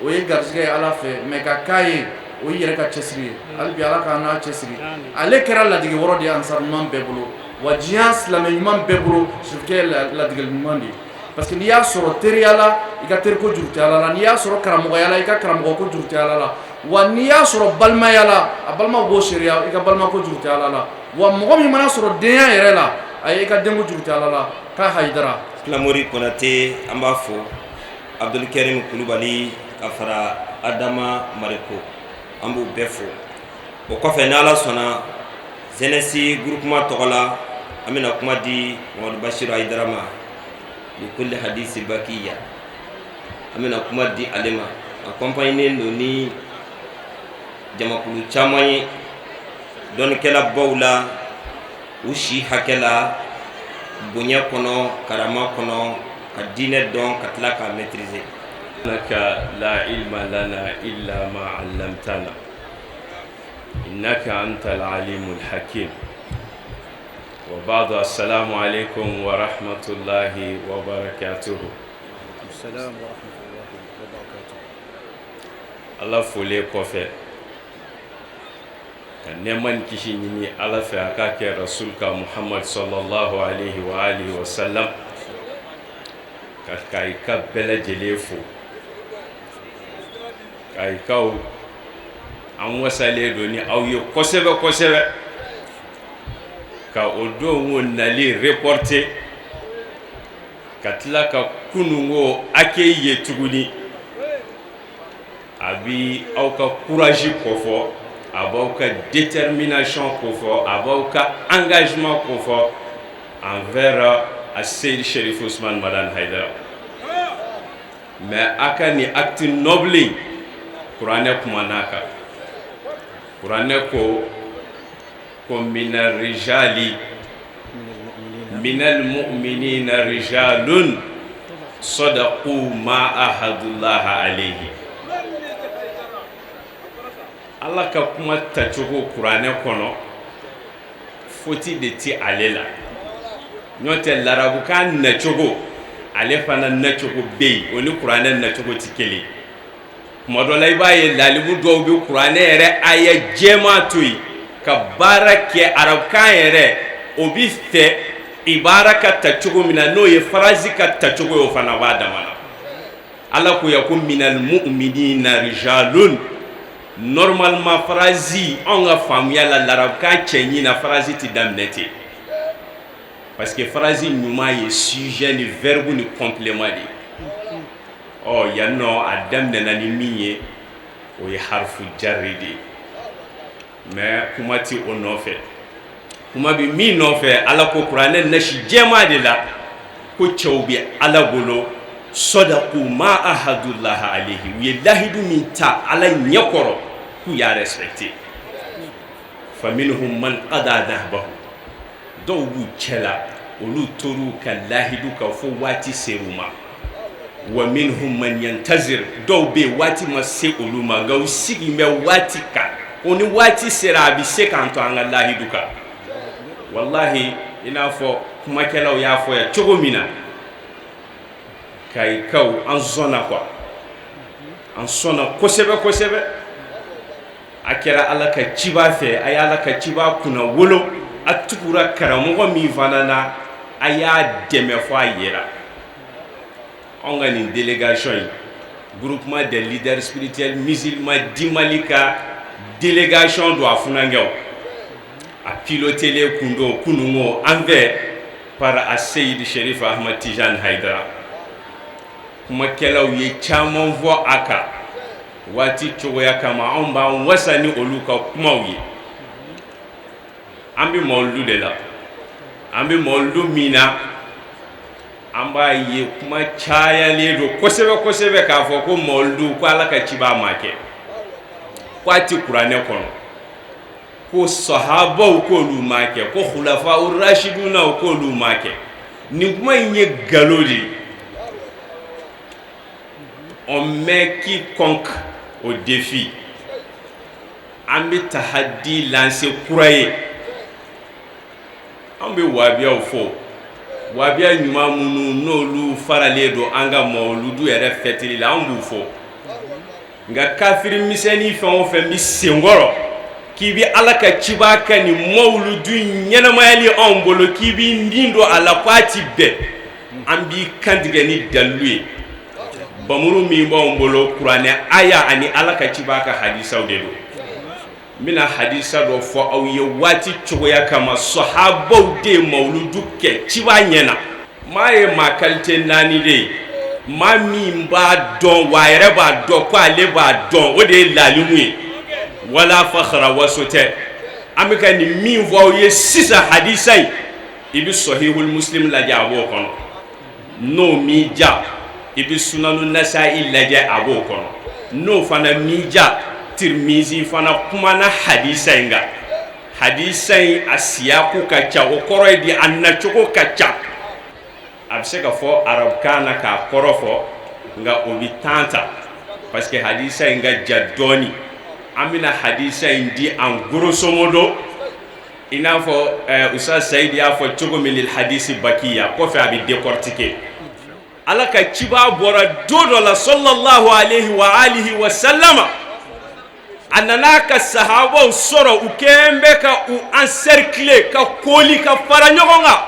o ye garijɛgɛ ye Ala fɛ, mais ka k'a ye, o y'i yɛrɛ ka cɛsiri ye. Hali bi, Ala k'an n'a cɛsiri. Ale kɛra ladege wɔrɔ de ye ansar ɲuman bɛɛ bolo, wa diɲɛ silamɛ ɲuman bɛɛ bolo, sirifukɛ ye ladigeli ɲuman de ye, parce que n'i y'a sɔrɔ teriya la, i ka teriko juru tɛ Ala la. N'i y'a sɔrɔ karamɔgɔya la, i ka karamɔgɔ ko juru tɛ Ala la. Wa n'i y'a sɔrɔ balimaya la, a balimaw b'o seereya, i ka balimako juru tɛ Ala la. Wa mɔgɔ min mana sɔrɔ denya yɛrɛ la, a i ka denko juru tɛ Ala la. K'a Hayidara. Filamori Konate, an b'a fo, Abdulkarim Kulubali ka fara Adama Mariko, an b'u bɛɛ fo. O kɔfɛ, ni Ala sɔnna. Jeunesse groupement tɔgɔ la, an bɛna kuma di Mamadu Basiru Hayidara ma, likulli hadisi bakiya. An bɛna kuma di ale ma, accompagné don ni jamakulu caman ye, dɔnnikɛlabaw la, u si hakɛ la, bonya kɔnɔ, karama kɔnɔ, ka diinɛ dɔn, ka tila k'a maîtriser. La ilma lana illa ma 'allamtana innaka antal alimul hakim. Wa ba'du, assalamu alaikum wa rahmatullahi wa barakatuhu. Salam wa rahmatullahi wa barakatuh. Ala folen kɔfɛ, ka nɛɛma ni kisi ɲini Ala fɛ, a k'a kɛ Rasul ka Muhammad sallallahu alaihi wa alihi wa sallam, ka Kayika bɛɛ lajɛlen fo. Kayikaw, an wasalen don ni aw ye kosɛbɛ kosɛbɛ, ka o don o nali reporter, ka tila ka kununko accueil ye tuguni. A bi aw ka courage kofɔ, a b'aw ka détermination kofɔ, a b'aw ka engagement kofɔ envers Aseyid Sherif Usman Madani Hayidara. Mais a ka nin acte noble in, kuranɛ kumana a kan. Kuranɛ ko mina rijali minal mu'minina rijalun sadaqu ma ahadullaha alayhi. Ala ka kuma tacogo kuranɛ kɔnɔ, faute de ti ale la. N'o tɛ, larabukan nacogo, ale fana nacogo bɛ yen, o ni kuranɛ nacogo tɛ kelen. Tuma dɔ la, i b'a ye lalimu dɔw bɛ kuranɛ yɛrɛ aya jɛman to yen ka baara kɛ arabukan yɛrɛ. O bi fɛ ibara ka ta cogo min na, n'o ye phrase ka ta cogo ye, o fana b'a dama na. Ala ko ya ko minal mu'minina rijalun. Normalement, phrase, anw ka faamuya la, larabukan cɛɲi na, phrase tɛ daminɛ ten, parce que phrase ɲuman ye sujet ni verbe ni complément de ye. Ɔ yan nɔ, a daminɛna ni min ye, o ye harfu jarri de ye. Mais kuma ti o nɔfɛ. Kuma bɛ min nɔfɛ, Ala ko kuranɛ nasi jɛman de la ko cɛw bɛ Ala bolo, sadaqu ma ahadullaha alayhi, u ye lahidu min ta Ala ɲɛkɔrɔ k'u y'a respecté. Fa minhum man qada nahbahu, dɔw b'u cɛ la, olu tor'u ka lahidu kan fo waati ser'u ma. Wa minhum man yantazir, dɔw bɛ yen, waati ma se olu ma, nka u sigi bɛ waati kan ko ni waati sera, a bɛ se k'an to an ka lahidu kan. Walahi, i n'a fɔ kumakɛlaw y'a fɔ yan cogo min na, Kayikaw, an sɔnna quoi, an sɔnna kosɛbɛ kosɛbɛ. A kɛra Ala ka ciba fɛ, a ye Ala ka ciba kunna wolo, a tugura karamɔgɔ min fana na, a y'a dɛmɛ fɔ a yera. Anw ka nin délégation in, groupement des leaders spirituels musulmans du Mali ka délégation don, a funankɛw, a pilotelen kun don kununko an fɛ par Aseyid Sherif Ahmad Tijani Hayidara. Kumakɛlaw ye caman fɔ a kan. Waati cogoya kama, anw b'an wasa ni olu ka kumaw ye. An bɛ mawuludu de la. An bɛ mawuludu min na, an b'a ye kuma cayalen don kosɛbɛ kosɛbɛ k'a fɔ ko mawuludu, ko Ala ka ciba ma kɛ, ko a ti kuranɛ kɔnɔ, ko sahabaw k'olu ma kɛ, ko khulafa rashidunaw k'olu ma kɛ. Nin kuma in ye nkalon de ye. On met quiconque au défi. An bɛ tahadi lancer kura ye. An bɛ wabiyaw fɔ, wabiya ɲuman minnu n'olu faralen don an ka mawuludu yɛrɛ fɛtili la, an b'u fɔ. Nka kafiri misɛnnin fɛn o fɛn bɛ senkɔrɔ k'i bɛ Ala ka ciba ka nin mawuludu ɲɛnamayali anw bolo, k'i b'i nin don a la k'a ti bɛn, an b'i kantigɛ ni dalilu ye. Bamuru min b'anw bolo, kuranɛ aya ani Ala ka ciba ka hadisaw de don. N bɛna hadisa dɔ fɔ aw ye waati cogoya kama. Sahabaw de ye mawuludu kɛ ciba ɲɛna. Maa ye maa qualité naani de ye. Maa min b'a dɔn, wa a yɛrɛ b'a dɔn ko ale b'a dɔn, o de ye lalimu ye. Wala fakhara, waso tɛ. An bɛ ka nin min fɔ aw ye sisan, hadisa in, i bɛ Sɔhihul Muslim lajɛ, a b'o kɔnɔ. N'o m'i ja, i bɛ Sunanu Nasa'i lajɛ, a b'o kɔnɔ. N'o fana m'i ja, Tirimizi fana kumana hadisa in kan. Hadisa in, a siyaku ka ca, o kɔrɔ ye di, a nacogo ka ca. A bɛ se ka fɔ arabukan na k'a kɔrɔ fɔ, nka o bɛ temps ta parce que hadisa in ka jan dɔɔni. An bɛna hadisa in di en grosso modo, i n'a fɔ Ustaz Sayidi y'a fɔ cogo min, lil hadisi bakiya, kɔfɛ a bɛ décortiquer. Ala ka ciba bɔra don dɔ la, sallallahu alayhi wa alihi wa sallama, a nana ka sahabaw sɔrɔ, u kɛn bɛ ka u encercler, ka kooli, ka fara ɲɔgɔn kan.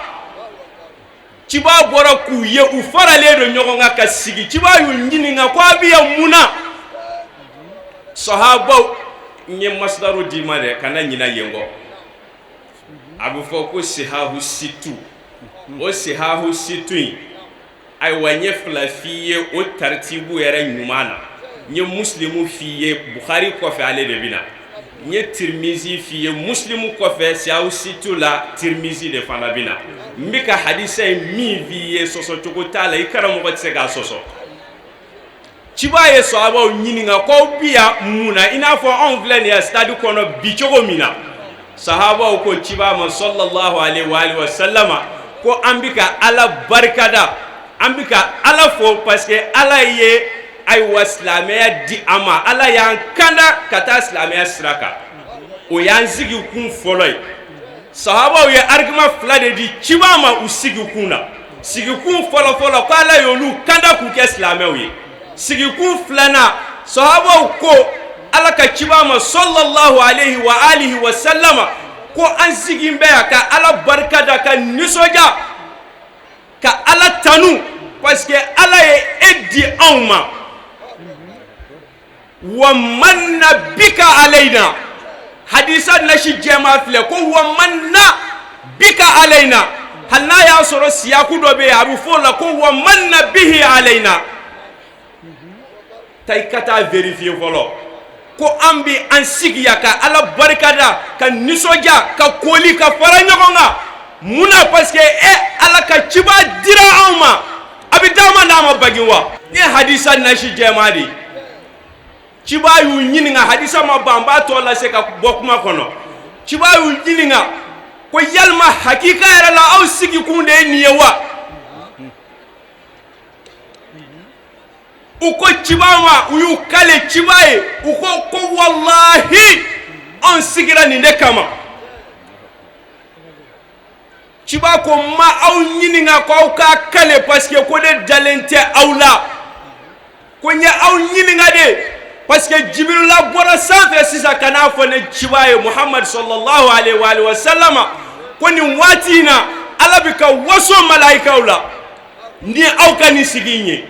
Ciba bɔra k'u ye, u faralen don ɲɔgɔn kan ka sigi. Ciba y'u ɲininka ko a bɛ yan mun na? Sahabaw, n ye masdaru d'i ma dɛ, kana ɲina yen kɔ. A bɛ fɔ ko sihahu situ. O sihahu situ in, ayiwa, n ye fila f'i ye o taritibu yɛrɛ ɲuman na. N ye Muslimu f'i ye, Bukhari kɔfɛ ale de bɛ na. N ye Tirimizi f'i ye, Muslimu kɔfɛ sihahu situ la, Tirimizi de fana bɛ na. N bɛ ka hadisa in min f'i ye, sɔsɔcogo t'a la, i karamɔgɔ tɛ se k'a sɔsɔ. Ciba ye sahabaw ɲininka ko aw bi yan mun na, i n'a fɔ anw filɛ nin ye stade kɔnɔ bi cogo min na. Sahabaw ko ciba ma, sallallahu alaihi wa alihi wa sallama, ko an bɛ ka Ala barikada, an bɛ ka Ala fo parce que Ala ye, ayiwa, silamɛya di an ma, Ala y'an kanda ka taa silamɛya sira kan. O y'an sigi kun fɔlɔ ye. Sahabaw ye argument fila de di ciba ma u sigi kun na. Sigikun fɔlɔfɔlɔ, ko Ala y'olu kanda k'u kɛ silamɛw ye. Sigikun filanan, sahabaw ko Ala ka ciba ma, sallallahu alaihi wa alihi wa sallama, ko an sigin bɛ yan ka Ala barika da, ka nisɔndiya, ka Ala tanu parce que Ala ye e di anw ma. Wa manna bika alayna, hadisa nasi jɛma filɛ, ko wa manna bika alayna. Hali n'a y'a sɔrɔ siyaku dɔ bɛ yen, a bɛ fɔ o la ko wa manna bihi alayna. Taa i ka taa vérifier fɔlɔ. Ko an bɛ an sigi yan ka Ala barikada, ka nisɔndiya, ka kooli, ka fara ɲɔgɔn kan mun na? Parce que e Ala ka ciba dira anw ma. A bɛ d'an ma n'a ma bagi wa? Ni ye hadisa nasi jɛma de ye. Ciba y'u ɲininka, hadisa ma ban, n b'a tɔ lase ka bɔ kuma kɔnɔ. Ciba y'u ɲininka ko yalima hakika yɛrɛ la, aw sigikun de ye nin ye wa? U ko ciba ma, u y'u kale ciba ye, u ko ko walahi, anw sigira nin de kama. Ciba ko n ma aw ɲininka ko aw k'a kale parce que ko ne dalen tɛ aw la, ko n ye aw ɲininka de parce que Jibirila bɔra sanfɛ sisan ka n'a fɔ ne ciba ye, Muhamadu sallallahu alaihi wa alihi wa sallama, ko nin waati in na, Ala bɛ ka waso malayikaw la ni aw ka nin sigi in ye,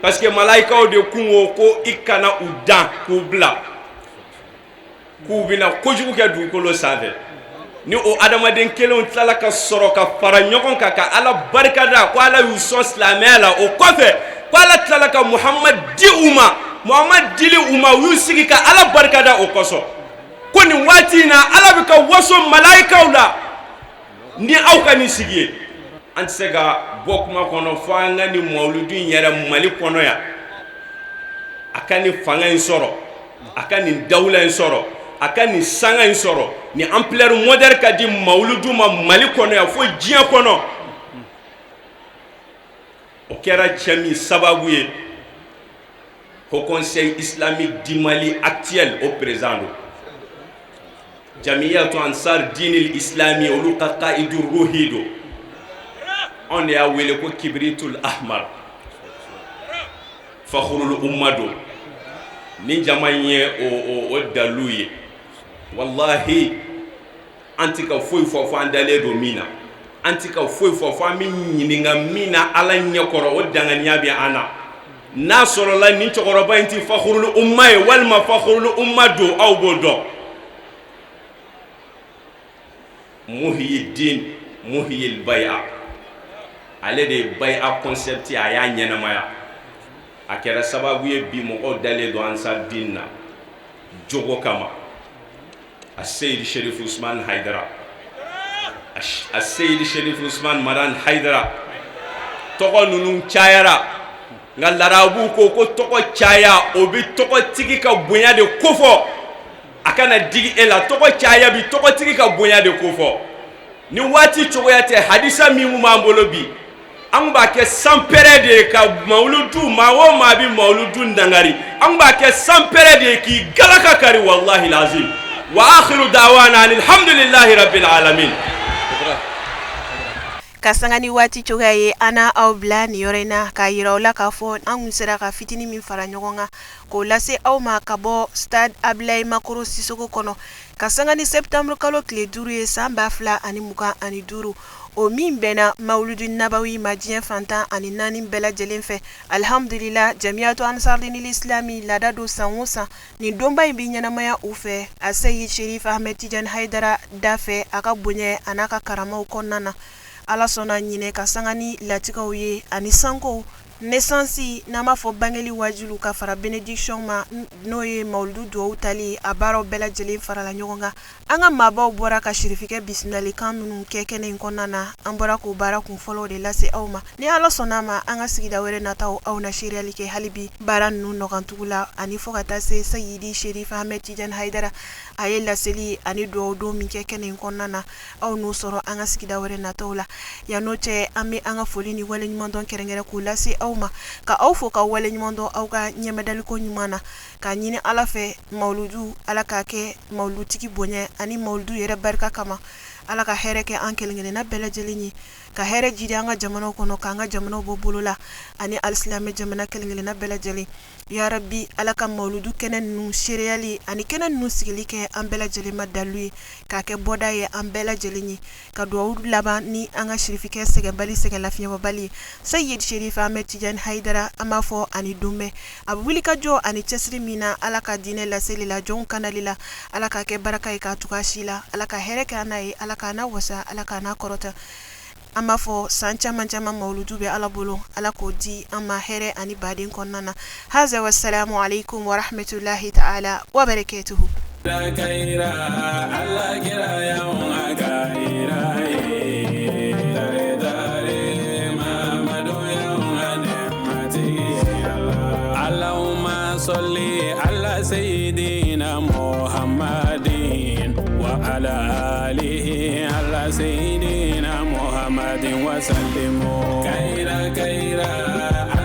parce que malayikaw de kun ko ko i kana u dan k'u bila, k'u bɛna kojugu kɛ dugukolo sanfɛ. Ni o adamaden kelenw tilala ka sɔrɔ ka fara ɲɔgɔn kan ka Ala barikada ko Ala y'u sɔn silamɛya la, o kɔfɛ ko Ala tilala ka Muhamad di u ma, Muhamad dili u ma, u y'u sigi ka Ala barikada o kosɔn, ko nin waati in na, Ala bɛ ka waso malayikaw la ni aw ka nin sigi ye. An tɛ se ka bɔ kuma kɔnɔ fo an ka nin mawuludu in yɛrɛ Mali kɔnɔ yan, a ka nin fanga in sɔrɔ, a ka nin dawula in sɔrɔ, a ka nin sanga in sɔrɔ, nin ampleur moderne ka di mawuludu ma Mali kɔnɔ yan fo diɲɛ kɔnɔ. O kɛra cɛ min sababu ye, Haut Conseil islamique du Mali actuel, o président don. Jamiyatu Ansar Dinil Islami, olu ka kaidu ruhi don. Anw de y'a wele ko Kibritul Ahmar, Fakhrul Umma don. Ni jama in ye o dalu ye, walahi, an tɛ ka foyi fɔ fo an dalen don min na. An tɛ ka foyi fɔ fo an bɛ ɲininka min na Ala ɲɛkɔrɔ, o danganiya bɛ an na. N'a sɔrɔla nin cɛkɔrɔba in tɛ Fakhrul Umma ye walima Fakhrul Umma don, aw b'o dɔn. Muhyiddin Muhyil Baya, ale de ye baya concept, a y'a ɲɛnamaya. A kɛra sababu ye bi mɔgɔw dalen don Ansar Din na jogo kama. Aseyidi Sherifu Usman Haidara, Aseyidi Sherifu Usman Madani Haidara. Tɔgɔ ninnu cayara, nka larabu ko tɔgɔ caya, o bɛ tɔgɔtigi ka bonya de kofɔ. A kana digi e la, tɔgɔ caya bi tɔgɔtigi ka bonya de kofɔ. Ni waati cogoya tɛ, hadisa min b'an bolo bi, an b'a kɛ sanpɛrɛ de ye ka mawuludu, maa o maa bɛ mawuludu dangari, an b'a kɛ sanpɛrɛ de ye k'i galaka kari, walahi lazim. Wa akhiru da'wana alhamdulillahi rabbil alamin. Ka sanga ni waati cogoya ye, an na aw bila nin yɔrɔ in na k'a yira aw la k'a fɔ an kun sera ka fitinin min fara ɲɔgɔn kan k'o lase aw ma ka bɔ stade Ablaye Makoro Sisoko kɔnɔ, ka sanga ni septembre kalo tile 5 ye san 2025, o min bɛnna mawuludu nabawi ma diɲɛ fantan ani naani bɛɛ lajɛlen fɛ. Alihamdulila, Jamiyatu Ansardinil Islami laada don, san o san nin donba in bɛ ɲɛnamaya u fɛ, a Seyid Sherif Ahmed Tidiane Haidara da fɛ, a ka bonya a n'a ka karamaw kɔnɔna na. Ala sɔnna ɲinɛ, ka sanga ni latigɛw ye ani sanko naissance, n'an b'a fɔ bangeli wajilu, ka fara bénédiction ma, n'o ye mawuludu duwawu tali, a baaraw bɛɛ lajɛlen farala ɲɔgɔn kan. An ka maabaw bɔra ka sirifikɛ bisimilalikan minnu kɛ kɛnɛ in kɔnɔna na, an bɔra k'o baara kun fɔlɔw de lase aw ma. Ni Ala sɔnna a ma, an ka sigida wɛrɛ nataw, aw na seereyali kɛ hali bi baara ninnu nɔkantugu la, ani fo ka taa se Seyidi Sherif Ahmed Tidiane Haidara a ye laseli ani duwawu don min kɛ kɛnɛ in kɔnɔna na, aw n'o sɔrɔ an ka sigida wɛrɛ nataw la. Yan n'o cɛ, an bɛ an ka foli ni waleɲumandɔn kɛrɛnkɛrɛn k'o lase aw ma, ka aw fo ka waleɲumandɔn aw ka ɲɛmɛdaliko ɲuman na, k'a ɲini Ala fɛ mawuludu Ala k'a kɛ mawuludutigi bonya ani mawuludu yɛrɛ barika kama. Ala ka hɛrɛ kɛ an kelenkelenna bɛɛ lajɛlen ye, ka hɛrɛ jidi an ka jamanaw kɔnɔ, k'an ka jamanaw bɔ bolo la ani alisilamɛ jamana kelenkelenna bɛɛ lajɛlen. Yarabi, Ala ka mawuludu kɛnɛ ninnu seereyali ani kɛnɛ ninnu sigili kɛ an bɛɛ lajɛlen ma dalu ye, k'a kɛ bɔda ye an bɛɛ lajɛlen ye. Ka dugawu laban ni an ka sirifikɛ sɛgɛnbali, sɛgɛn lafiɲɛbɔbali ye, Seyid Sherif Ahmed Tidiane Haidara, an b'a fɔ ani donbɛn a bɛ wuli ka jɔ ani cɛsiri min na Ala ka diinɛ laseli la, jɔnw kanali la. Ala k'a kɛ baraka ye k'a tugu a si la. Ala ka hɛrɛ kɛ an n'a ye, Ala k'a n'a wasa, Ala k'a n'a kɔrɔta. An b'a fɔ san caman caman mawuludu bɛ Ala bolo, Ala k'o di an ma hɛrɛ ani baden kɔnɔna na. Haza wasalamu aleykum warahmatulahi taala wa barakatuhu. Allahumma salli ala sayyidina Muhammadin wa ala alihi ala sayyidina Muhammadin wa sallimu kaira kaira.